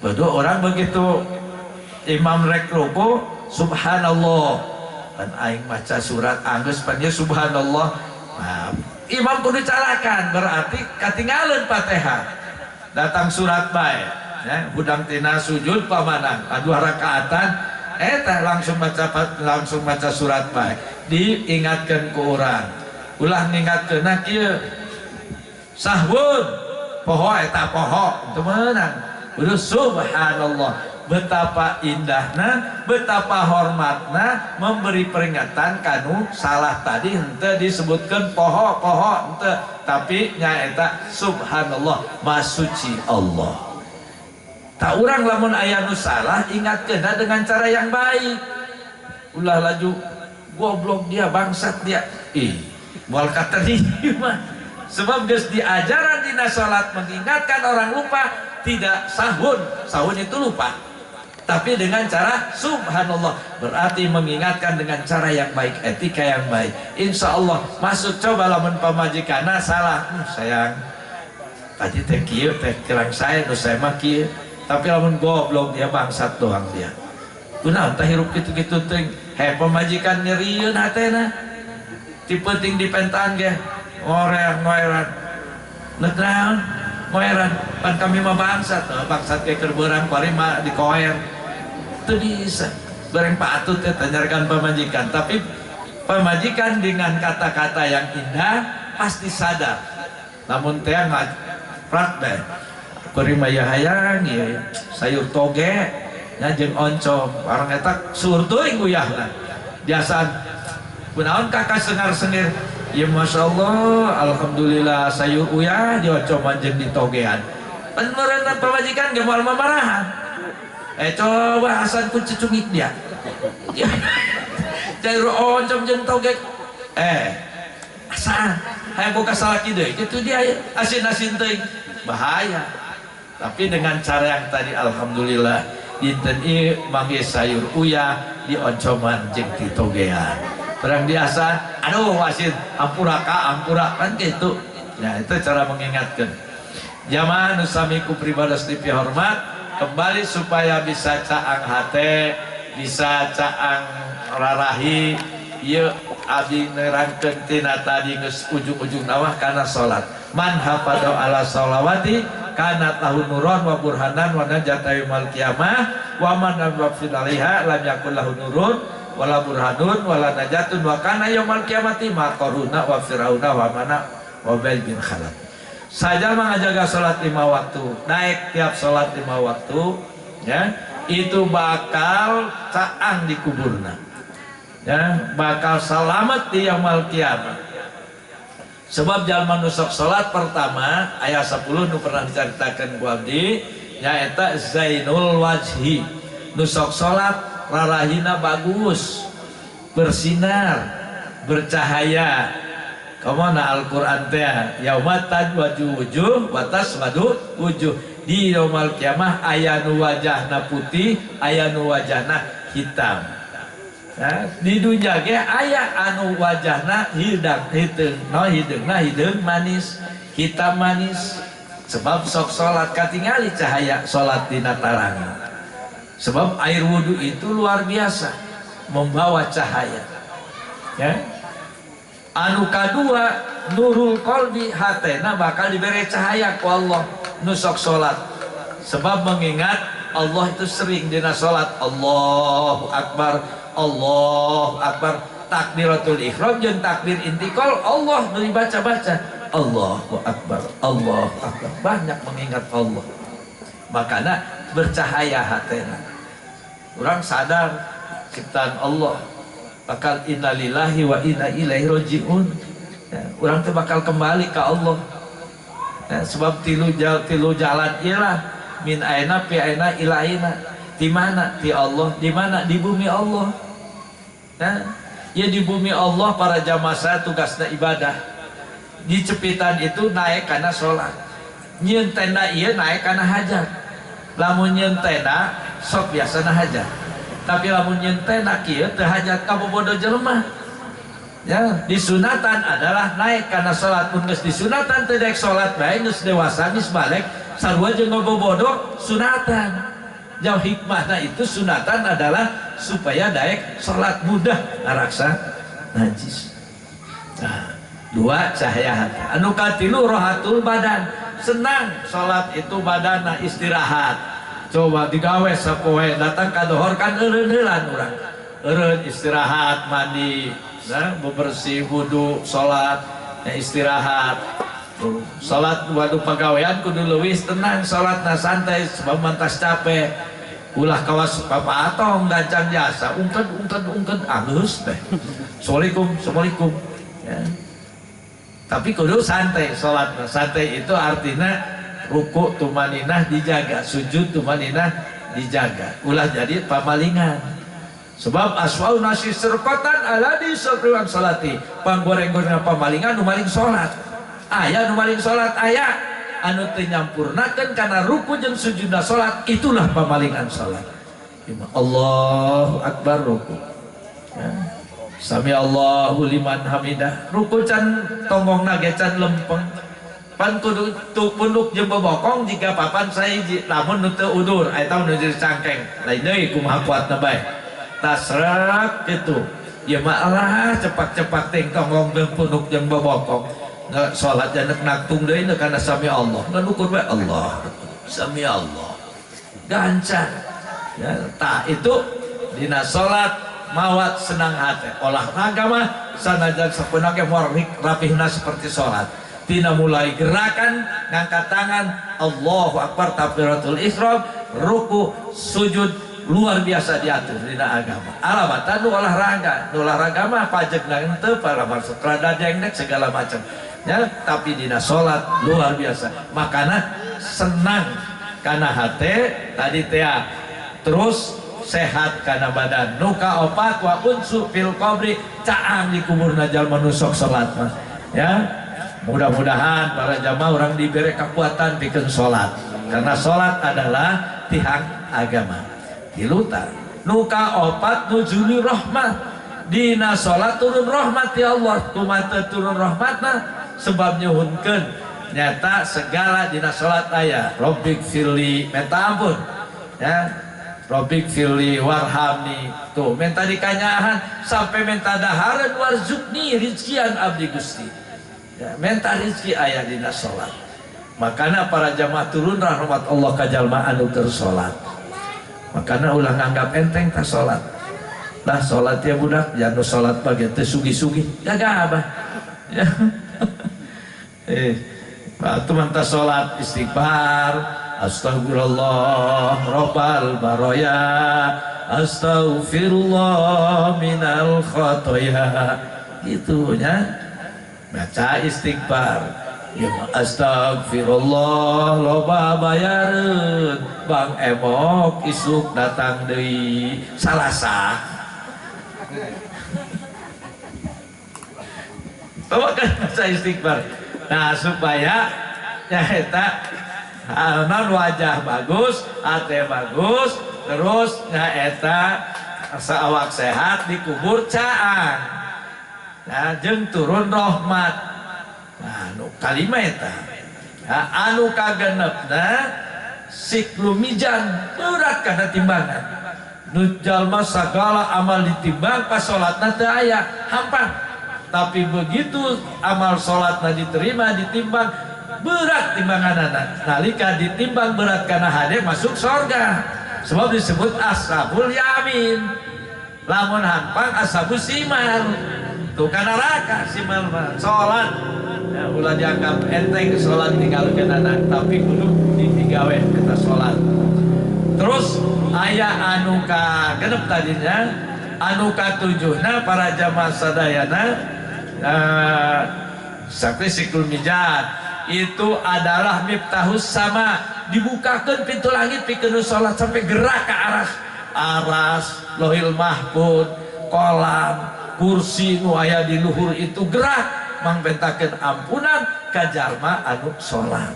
Betul orang begitu imam rek ruku, subhanallah. Kan aing maca surat anggeus pan ieu subhanallah. Nah, imam kudu calakan berarti katinggalin Fatihah. Datang surat bae, ya, hudang tina sujud pamanang, dua rakaatan eta langsung maca surat bae. Diingatkeun ku urang. Ulah ngingatkeunna kieu. Sahwun poho eta poho teu meunang. Kudu subhanallah. Betapa indahna, betapa hormatna memberi peringatan kanu salah tadi henteu disebutkeun poho-poho henteu, tapi nyaeta subhanallah, maha suci Allah. Tak urang lamun aya nu salah ingatkeunna dengan cara yang baik. Ulah laju goblok dia, bangsat dia. Ih, moal katerima. Sebab geus diajaran dina salat mengingatkan orang lupa tidak sahun. Sahun itu lupa. Tapi dengan cara subhanallah, berarti mengingatkan dengan cara yang baik, etika yang baik. Insya Allah masuk. Coba lamun pamajikanna salah, sayang tadi teh kieu teh kirang saya nu saya mah kieu. Tapi lamun goblok dia, bangsat doang dia. Kunaon tah hirup kitu-kitu teuing. He pamajikan nyerieun hatena. Ti peuting dipentaan ge ngorean ngoeran. Neuk naon? Ngoeran. Pan kami mah bangsat, bangsat ge keur beurang kuari mah dikoer. Teu bisa. Bareng patut teh tanyarkan pamajikan, tapi pamajikan dengan kata-kata yang indah pasti sadar. Namun teh ngaprak deh. Kuari mah ya hayang ieu sayur toge nya jeung oncom. Barang eta suur teuing uyahna. Biasaan kunaon kakak sengar-sengir? Ya Masya Allah, alhamdulillah sayur uyah diocoman jeung ditogean. Pan meureunna pamajikan ge moal mamarahan. Coba Hasan ku cecungik dia. Sayur oncom jeung toge. Hasan, hayang ku kasalaki deui. Kitu dia ya, asin-asin teuing. Bahaya. Tapi dengan cara yang tadi alhamdulillah dinten ieu manggih sayur uyah dioncoman jeung ditogean. Perang biasa, aduh asin, ampura ka, ampura kan gitu. Ya itu cara mengingatkan. Jamaah nu sami ku pribados dipihormat, kembali supaya bisa caang hate, bisa caang rarahi, ieu abdi nerangkeun tina tadi geus ujung-ujung nawah kana salat. Man hafadha ala sholawati kana lahu nuron wa burhanan wa najata yaumal qiyamah wa man lam yafid alaiha lam yakul lahu nurun wala burhanun wala najatun wa kana yaumal qiyamati ma qaruna wa fir'auna wa mana wa Ubay bin Khalaf. Saja mengajaga salat 5 waktu, naik tiap salat 5 waktu, ya, itu bakal caang di kuburna. Ya, bakal selamat di yaumul kiamat. Sebab jalma nu sok salat pertama aya 10 nu pernah dicaritakeun ku abdi nyaeta zainul wajhi. Nu sok salat rarahina bagus, bersinar, bercahaya. Kamana Al-Qur'an teh yauma tajwaju wujuh wa taswadu wujuh. Di yaumul kiamah aya nu wajahna putih, aya nu wajahna hitam. Nah, di dunia ge aya anu wajahna hidang hiteung, no hideungna hideung manis, hitam manis. Sebab sok salat katingali cahaya salat dina tarangan. Sebab air wudu itu luar biasa membawa cahaya. Ya. Anu kadua nurul qalbi, hatena bakal diberi cahaya ku Allah nu sok salat. Sebab mengingat Allah itu sering dina salat Allahu Akbar, Allahu Akbar, takbiratul ihram jeung takbir intiqal Allah nu dibaca-baca Allahu Akbar, Allahu Akbar, banyak mengingat Allah. Makanya bercahaya hatena. Orang sadar ciptaan Allah bakal innalillahi wa inna ilaihi rajiun. Ya, orang teh bakal kembali ke Allah. Ya, sebab tilu jalan ialah min aina fi aina ila aina. Di mana? Di Allah. Di mana? Di bumi Allah. Nah, ya di bumi Allah para jamaah saya tugasnya ibadah. Di cepitan itu naik karena sholat. Nyeun tenda ieu naik karena hajat. Lamun nyeun tenda sok biasana hajat. Tapi lamun nyeun tenda kieu teu hajat ka bobodo jelema. Ya, disunatan adalah naik karena sholat. Mun geus disunatan teu daek sholat bae geus dewasa geus balik sarua jeung bobodo sunatan. Jauh hikmahna itu sunatan adalah supaya daek sholat mudah ngaraksa najis. Nah, dua cahaya hati. Anu katilu rohatul badan, senang sholat itu badana istirahat. Coba digawe sapoe datang ka dohor kan eureun-heulan urang. Eureun istirahat mandi, nah, bebersih wudu sholat, nah, istirahat. Sholat waduh pagawean kudu leuwih tenang sholatna santai sebab mantas capek. Ulah kawas papa atong gancang jasa ungked ungked ungked anggeus teh. Assalamualaikum, assalamualaikum. Ya. Tapi kudu santai sholatna. Santai itu artinya ruku tumaninah dijaga, sujud tumaninah dijaga. Ulah jadi pamalingan. Sebab aswau nasi serkotan aladi sapriwan salati. Panggoreng-gorengna pamalingan nu maling sholat. Aya nu maling sholat aya anu teu nyampurnakeun kana ruku jeung sujudna sholat, itulah pamalingan sholat. Allahu akbar ruku. Ya. Sami Allahu liman hamidah. Ruku can tonggongna ge can lempeng. Pan kudu tu punduk jeung bobokong jika papan saiji lamun nu teu udur eta nu jadi cangkeng. Lain deui kumaha kuatna bae. Tasrek kitu. Ieu mah alah cepak-cepak teh tonggong jeung punduk jeung bobokong. Salat janek naktung deui kana sami Allah. Ngan ukur bae Allah. Sami Allah. Gancang. Ya, tah itu dina salat mawat senang hati. Olahraga mah sanajan sapeuna ge moal rapihna seperti salat. Tina mulai gerakan ngangkat tangan Allahu Akbar takbiratul ihram, ruku, sujud luar biasa diatur dina agama. Alamatan nu olahraga, nu olahraga mah pajegna henteu para rada dengdek segala macam. Ya, tapi dina salat luar biasa. Makana senang kana hate tadi teh terus sehat kana badan. Nu kaopat wa unsu fil qabri, caang di kuburna jalma nu sok salat mah. Ya. Mudah-mudahan para jamaah orang diberi kekuatan pikeun salat. Karena salat adalah tihang agama. Tilu ta. Nu kaopat nuzuli rahmat. Dina salat turun rahmat ya Allah. Kumaha turun rahmatna? Sebab nyuhunkeun nyata segala dina salat aya. Rabbik firli, minta ampun. Ya. Rabbik firli warhamni. Tuh minta dikanyahan sampai minta dahareun warzuqni rizkian abdi Gusti. Ya, minta rizki aya dina salat. Makana para jamaah turun rahmat Allah ka jalma anu keur salat. Makana ulah nganggap enteng ta salat. Lah salat ya budak, jangan salat bagian teu sugih-sugih. Gagah abah. Ya. Waktu manta salat istighfar, astagfirullah rabbal baraya, astaghfirullah minal khotoya. Gitu ya. Baca istighfar. Ya astagfirullah loba bayareun Bang Emok isuk datang deui Salasa. Coba kan baca istighfar. Nah supaya nyaeta non wajah bagus, hati bagus, terus nyaeta awak sehat dikubur caang. Nah jeung turun rahmat. Nah, anu kalima eta. Nah, anu kagenepna siklu mijan berat kana timbangan. Nu jalma sagala amal ditimbang pas salatna teu aya, hampang. Tapi begitu amal salatna diterima ditimbang berat timbanganana. Nalika ditimbang berat kana hade masuk sorga. Sebab disebut ashabul yamin. Lamun hampang ashabus simal. Tuh kana neraka simal mah. Salat ya, ulah dianggap enteng salat tinggalkeun anak, tapi kudu digawe kita salat. Terus aya anu ka genep tadinya, anu katujuhna para jamaah sadayana sakti siklul mizan itu adalah miftahus sama, dibukakan pintu langit pikeun salat sampai gerak ke arah aras, lohil mahfud, kolam, kursi nu aya di luhur itu gerak mangpentakeun ampunan ka jalma anu salat.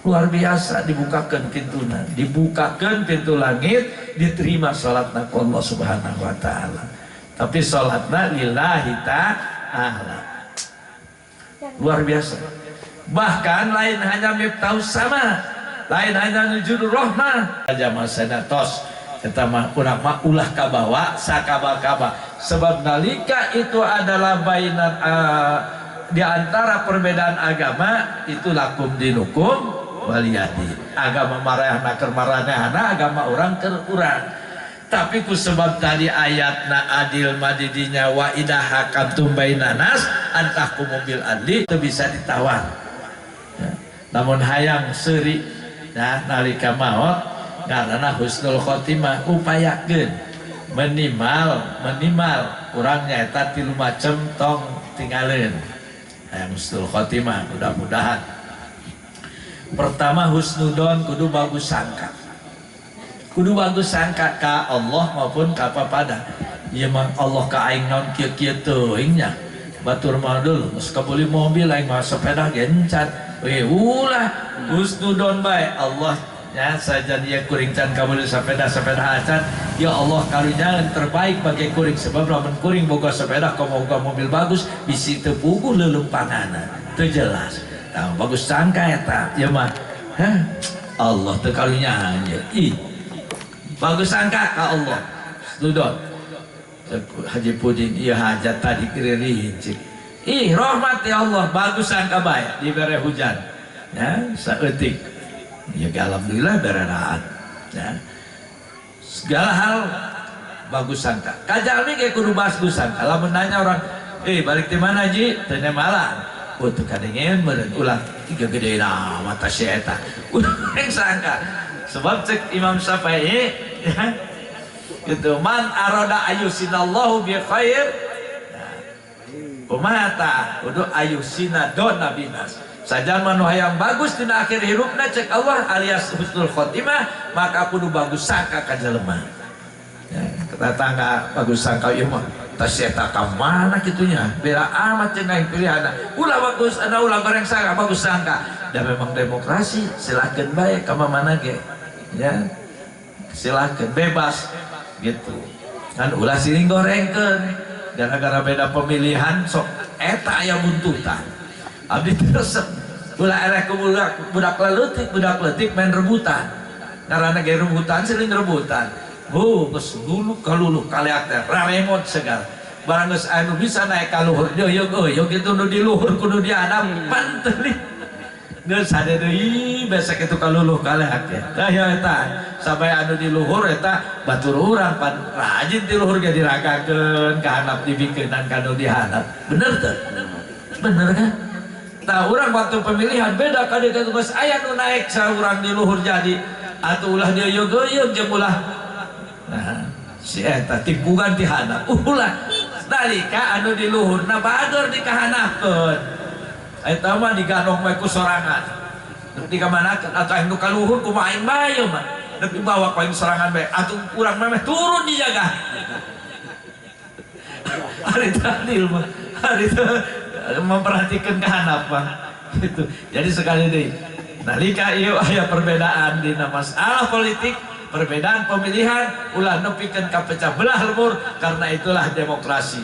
Luar biasa dibukakeun pintuna, dibukakeun pintu langit, diterima salatna ku Allah Subhanahu wa taala. Tapi salatna lillahi ta'ala. Luar biasa. Bahkan lain hanya miftahus sama, lain hanya nuzulur rahmah. Jamaah sanatos eta mah urang mah ulah kabawa sakaba-kaba. Sebab nalika itu adalah bainan di antara perbedaan agama itu lakum dinukum waliyadi. Agama marahna keur maranehna, agama urang keur urang. Tapi ku sebab tadi ayatna adil madidinya wa idha hakamtum bainanas antahkumu bil adli itu bisa ditawar. Ya. Namun hayang seuri nah nalika maot karena husnul khotimah upayakeun minimal urang nyaeta tilu macem tong tinggalin hayang husnul khotimah mudah-mudahan. Pertama husnudon kudu bagus sangka, kudu bagus sangka ka Allah maupun ka papada. Ieu mah Allah ka aing naon kieu-kieu teuing nya batur mah dulu geus kabeli mobil aing mah sepeda gencat we ulah husnudon bae Allah ya saja dia kuring can kabeli sepeda acan ya Allah karunya yang terbaik bagi kuring sebab lamun kuring boga sepeda komo boga mobil bagus bisi teu puguh leuleumpanganna teu jelas. Tah bagus sangka eta ieu mah hah Allah teu karunya ih bagus sangka ka Allah. Sudon Haji Pudin ieu hajat tadi kiriring ih rahmat ya Allah bagus sangka bae dibere hujan ya saeutik ya alhamdulillah bereraat ya. Segala hal bagus sangka kajalmi ge kudu bagus sangka. Lamun nanya orang balik di mana ji tanya malah oh teu kadengeun meureun ulah tiga gede na mata si eta ulah sangka sebab cek Imam Syafi'i ya gitu man arada ayusinallahu bi khair kumaha tah kudu ayusina dona binas. Sajan manu hayang bagus dina akhir hirupna cek Allah alias husnul khotimah maka kudu bagus sangka ka jelema. Ya, tetangga bagus sangka ieu mah tas eta ka mana kitunya beda amat jeung aing pilihanna. Ulah bagus ana ulah goreng sangka bagus sangka. Da memang demokrasi silakeun bae ka mana ge. Ya. Silakeun bebas gitu. Kan ulah siling gorengkeun gara-gara beda pemilihan sok eta aya buntutan. Abdi resep ulah eleh ku budak leutik main rebutan karena ge rebutan sering rebutan geus lulu kaluluh kaleak teh raremot segala barang geus anu bisa naik ka luhur deuyeuh kitu nu di luhur kudu diadap panteuli geus hade deui besek kitu kaluluh kaleak teh tah ya eta sampai anu di luhur eta batur urang pan rajin di luhur ge diragakeun ka handap dibikeunan ka nu di handap bener teu bener kan. Nah, orang waktu pemilihan beda kali ka tugas aya nu naik saurang di luhur jadi atuh ulah dieuyeung jeung ulah nah si eta tipungan ti handap ulah Nalika anu di luhurna bager dikahanapkeun. Eta mah diganong we ku sorangan. Nepi ka manakeun atuh aing nu ka luhur kumaha aing bae ieu mah. Nepi bawa ku aing sorangan bae atuh urang mah turun dijaga. Hari tadi mah hari itu memperhatikan kahanap mah gitu. Jadi sekali deui nalika ieu aya perbedaan dina masalah politik, perbedaan pemilihan ulah nepikeun ka pecah belah lembur, karena itulah demokrasi.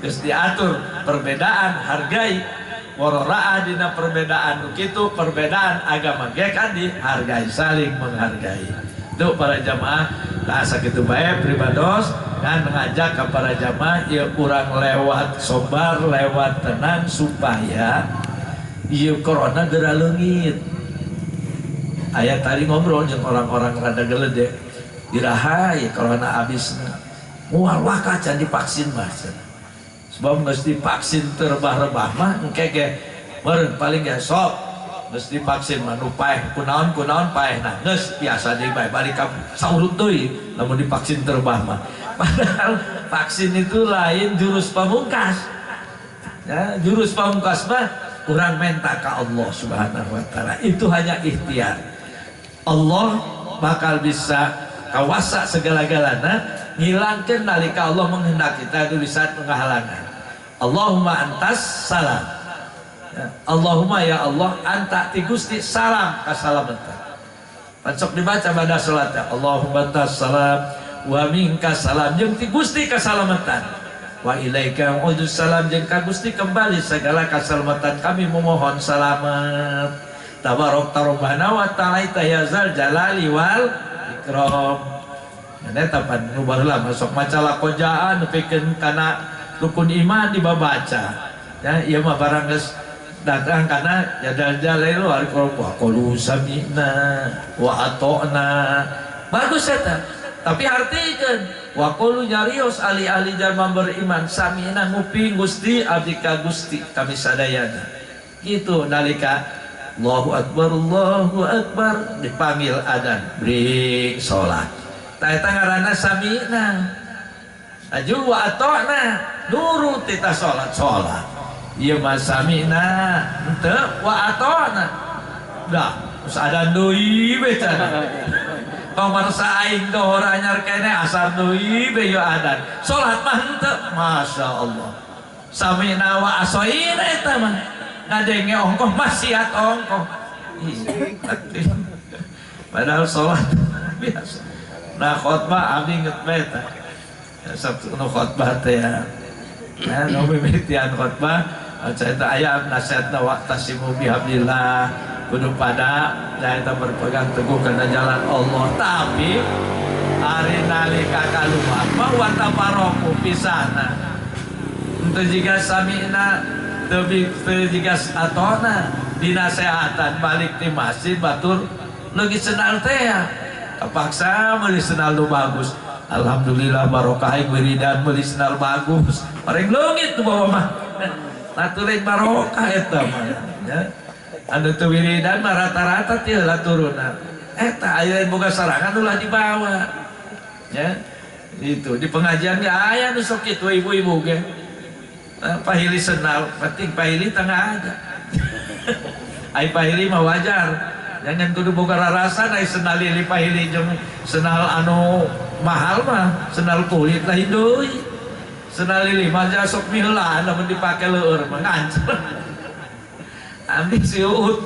Geus diatur perbedaan hargai wararaa dina perbedaan nu kitu, perbedaan agama ge kan dihargai, saling menghargai. Tuh para jamaah, tah sakitu bae pribados dan mengajak ke para jamaah ieu urang lewat sobar, lewat tenang supaya ieu corona geura leungit. Aya tadi ngobrol jeung orang-orang rada gelede, iraha ieu corona abisna. Moal waka can divaksin mah cenah. Sebab geus divaksin teu rebah-rebah mah engke ge meureun paling ge sok geus divaksin mah nu paeh kunaon-kunaon paehna geus biasa deui bae balik ka saurut deui lamun divaksin teu rebah mah. Padahal vaksin itu lain jurus pamungkas. Ya, jurus pamungkas mah urang menta ka Allah Subhanahu wa taala. Itu hanya ikhtiar. Allah bakal bisa kawasa segala-galana ngilangkeun nalika Allah menghendaki kita itu bisa menghalangan. Allahumma antas salam. Ya, Allahumma ya Allah anta ti Gusti salam kasalamatan. Pancok dibaca pada salat ya. Allahumma antas salam wa minka salam jeung ti Gusti kasalamatan. Wa ilaika udus salam jeung ka Gusti kembali segala kasalamatan kami memohon selamat. Tabarok tarobbana wa ta'ala ya zal jalali wal ikram. Eta pan nu baheula masuk maca lakojaan nepikeun kana rukun iman dibabaca. Ya ieu mah barang geus datang kana jadal jalali wal ikram wa qalu sami'na wa ata'na. Bagus eta. Tapi artikeun wa qalu nyarios ahli-ahli jalma beriman sami'na nguping Gusti abdi ka Gusti kami sadayana. Gitu nalika Allahu akbar Allahu akbar dipanggil adzan bring salat. Tah eta ngaranna sami'na. Aju wa ata'na nurut tita salat salat. Ieu mah sami'na henteu wa ata'na. Dah geus adzan deui we cenah. Pamarsa aing dohor anyar keneh asar deui be ieu adzan. Salat mah henteu masyaallah. Sami'na wa asoina eta mah. Ngadenge ongkoh maksiat ongkoh. Padahal salat biasa. Nah khotbah abdi inget bae tah. Sabtu nu khotbah teh ya. Nah nu mimitian khotbah cerita aya nasihatna waqtasimu bihablillah kudu pada eta berpegang teguh kana jalan Allah. Tapi ari nalika kaluar mah wa tafaraqu pisahna. Henteu jiga sami'na teu jiga atona dinasehatan balik ti masjid batur leugi sendal teh ya. Kepaksa meuli sendal nu bagus. Alhamdulillah barokah aing wiridan meuli sendal bagus. Paling leungit nu bawa mah. Natuleun barokah eta mah ya. Anu teu wiridan mah rata-rata teu lah turunna. Eta aya boga sarangan ulah dibawa. Ya. Itu di pengajian ge aya nu sok kitu ibu-ibu ge. Pahili sendal, penting pahili tengah aja. Ai pahili mah wajar. Jangan kudu boga rarasan ai sendal lili pahili jeung sendal anu mahal mah, sendal kulit lain deui. Sendal lili mah sok miheulaan lamun dipake leueur mah ngancur. Ambil si Uut.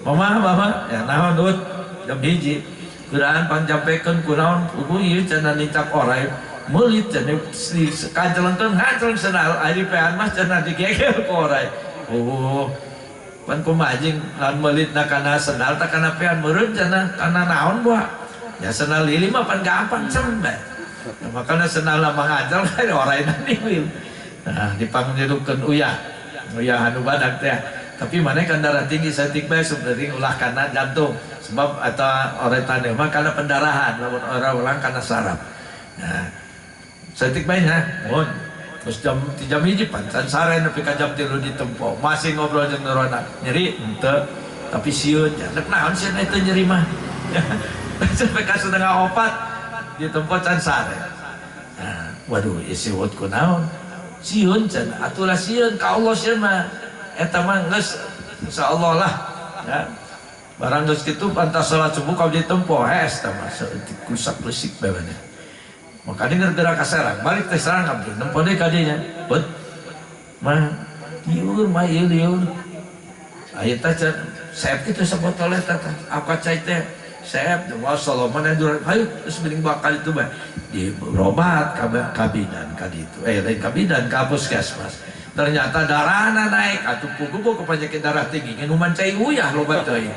Mama, mama, ya naon Uut? Jam 1. Geuraan panjampekeun kunaon kudu ieu cenah nincak orai. Meulit cenah kancelengkeun ngancleng sendal ari pean mah cenah digegel ku orai. Oh. Pan kumaha jeung lamun meulitna kana sendal tah kana pean meureun cenah kana naon buah. Ya sendal lili mah pan gampang cem bae. Nah, makana sendal mah ngancel kan orai niwil. Nah, dipangjeukeun uyah. Uyah anu badak teh. Tapi mana kan darah tinggi saeutik bae sebenarnya ulah kana jantung. Sebab atau orai taneuh mah kana pendarahan lamun orang-orang kana saraf. Nah, saeutik bae nya, mun terus jam 3 hiji pan can sare nepi ka jam 3 ditempo. Masih ngobrol jeung Nurona. Nyeri henteu, tapi sieun nya. Rek naon sieun eta nyeri mah. Sampai ka 3:30 ditempo can sare. Nah, waduh isi wot kunaon. Sieun cenah atulah sieun ka Allah sieun mah eta mah geus insyaallah lah ya. Barang geus kitu pantas salat subuh ka abdi tempo hes tah mah saeutik kusak leusik bae maneh. Makanya geura ka Serang, balik teh Serang abdi nempo deui ka dinya. Beut mah lieur mah ieu lieur. Aya teh seep kitu sabotol eta teh. Apa cai teh seep wa salomana hayu geus mending bakal itu bae. Diberobat ka bidan ka ditu. Lain ka bidan ka puskesmas. Ternyata darahna naik atuh puguh ke penyakit darah tinggi nginuman cai uyah loba teuing.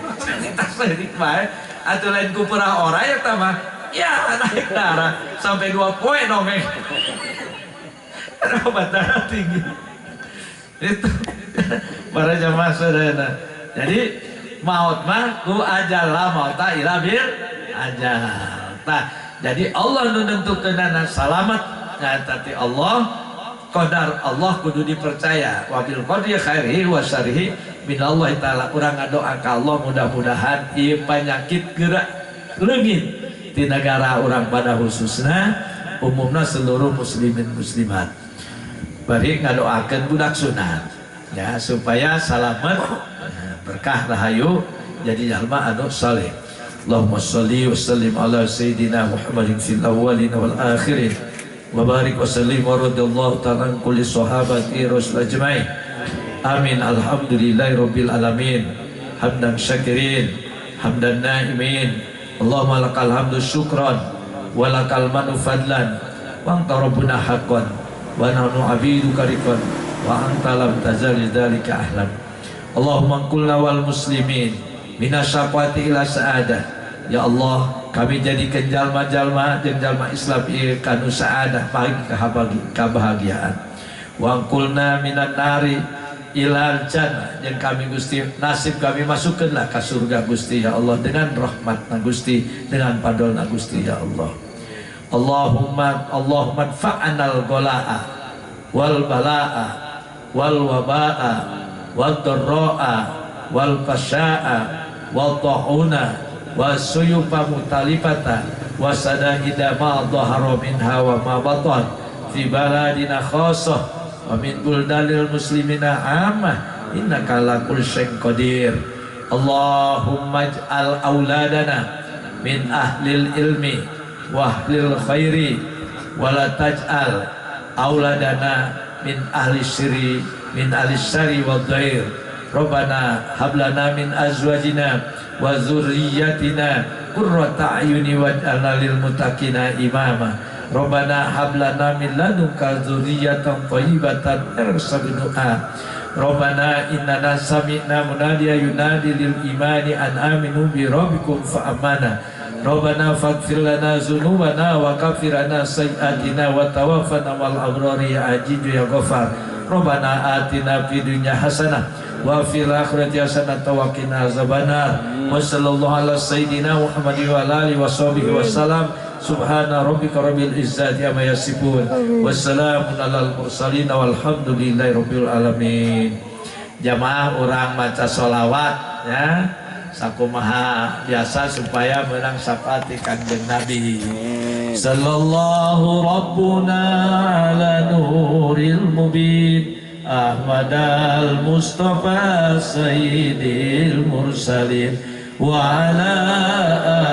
Tas leutik bae atuh lain ku purah ora eta mah. Ya naik darah sampai 2 poe dongeng. Obat darah tinggi. Itu para jamaah sadayana. Jadi maut mah ku ajal la mauta illa bil ajal. Nah, jadi Allah nu nentukeunana salamet nyaeta ti Allah. Qadar Allah kudu dipercaya. Wabil qadri khairihi wa syarrihi minallahi ta'ala. Urang ngadoa ka Allah mudah-mudahan ieu panyakit geura leungit di negara urang pada khususna umumna seluruh muslimin muslimat. Bari ngadoakeun budak sunat ya supaya salamet berkah rahayu jadi jalma anu saleh. Allahumma shalli wa sallim ala sayyidina Muhammadin fil awwalin wal akhirin. Wa barik wa sallim wa radhiyallahu ta'ala an kulli sahabati rasul ajmain. Amin. Alhamdulillahi rabbil alamin. Hamdan syakirin, hamdan naimin. Allahumma lakal hamdu syukran wa lakal manu fadlan wa anta rabbuna haqqan wa nahnu abiduka riqan wa anta lam tazal lidzalika ahlan. Allahumma qulna wal muslimin minasyaqati ila sa'adah. Ya Allah, kami jadikan jalma-jalma jeung jalma Islam ieu kanu saadah bagi kebahagiaan. Wa qulna minan nari ilal jannah, jeung kami Gusti nasib kami masukkanlah ka surga Gusti ya Allah dengan rahmatna Gusti, dengan padolna Gusti ya Allah. Allahumma Allahumma fa'anal ghalaa wal balaa wal wabaa wad dharraa wal fasyaa wal ta'una wa suyufa mutalifata wa sadaida ma dhahara minha wa ma batan fi baladina khassah wa min buldanil muslimina ammah innaka ala kulli syai'in qadir. Allahumma ij'al auladana min ahlil ilmi wa ahlil khairi wa la taj'al auladana min ahli syirri min ahli syarri wad dhair. Rabbana hab lana min azwajina wa dzurriyyatina qurrata a'yuni waj'alna lil muttaqina imama. Rabbana hab lana min ladunka dzurriyyatan thayyibatan warzuqna. Rabbana innana sami'na munadiya yunadi lil imani an aminu bi rabbikum fa amana. Rabbana faghfir lana dzunubana wa kaffir anna sayyi'atina wa tawaffana wal abrari ya azizu ya ghaffar. Rabbana atina fid dunya hasanah wa fil akhirati hasanah wa qina azabannar. Wa sallallahu ala sayyidina Muhammadin wa ala alihi washabihi wasallam. Subhana rabbika rabbil izzati amma yasifun. Wassalamun alal mursalin walhamdulillahi rabbil alamin. Jamaah urang maca sholawat ya sakumaha biasa supaya menang syafaat Kanjeng Nabi. Sallallahu rabbuna ala nuril mubin Ahmad al-Mustafa Sayyidil Mursalin wa ala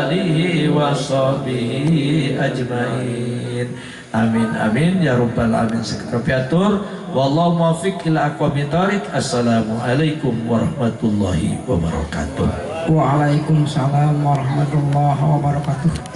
alihi wa sahbihi ajmain. Amin amin ya rabbal alamin. Sekretatur wallahu muwaffiq ila aqwamit thariq. Assalamualaikum warahmatullahi wabarakatuh. Waalaikumsalam warahmatullahi wabarakatuh.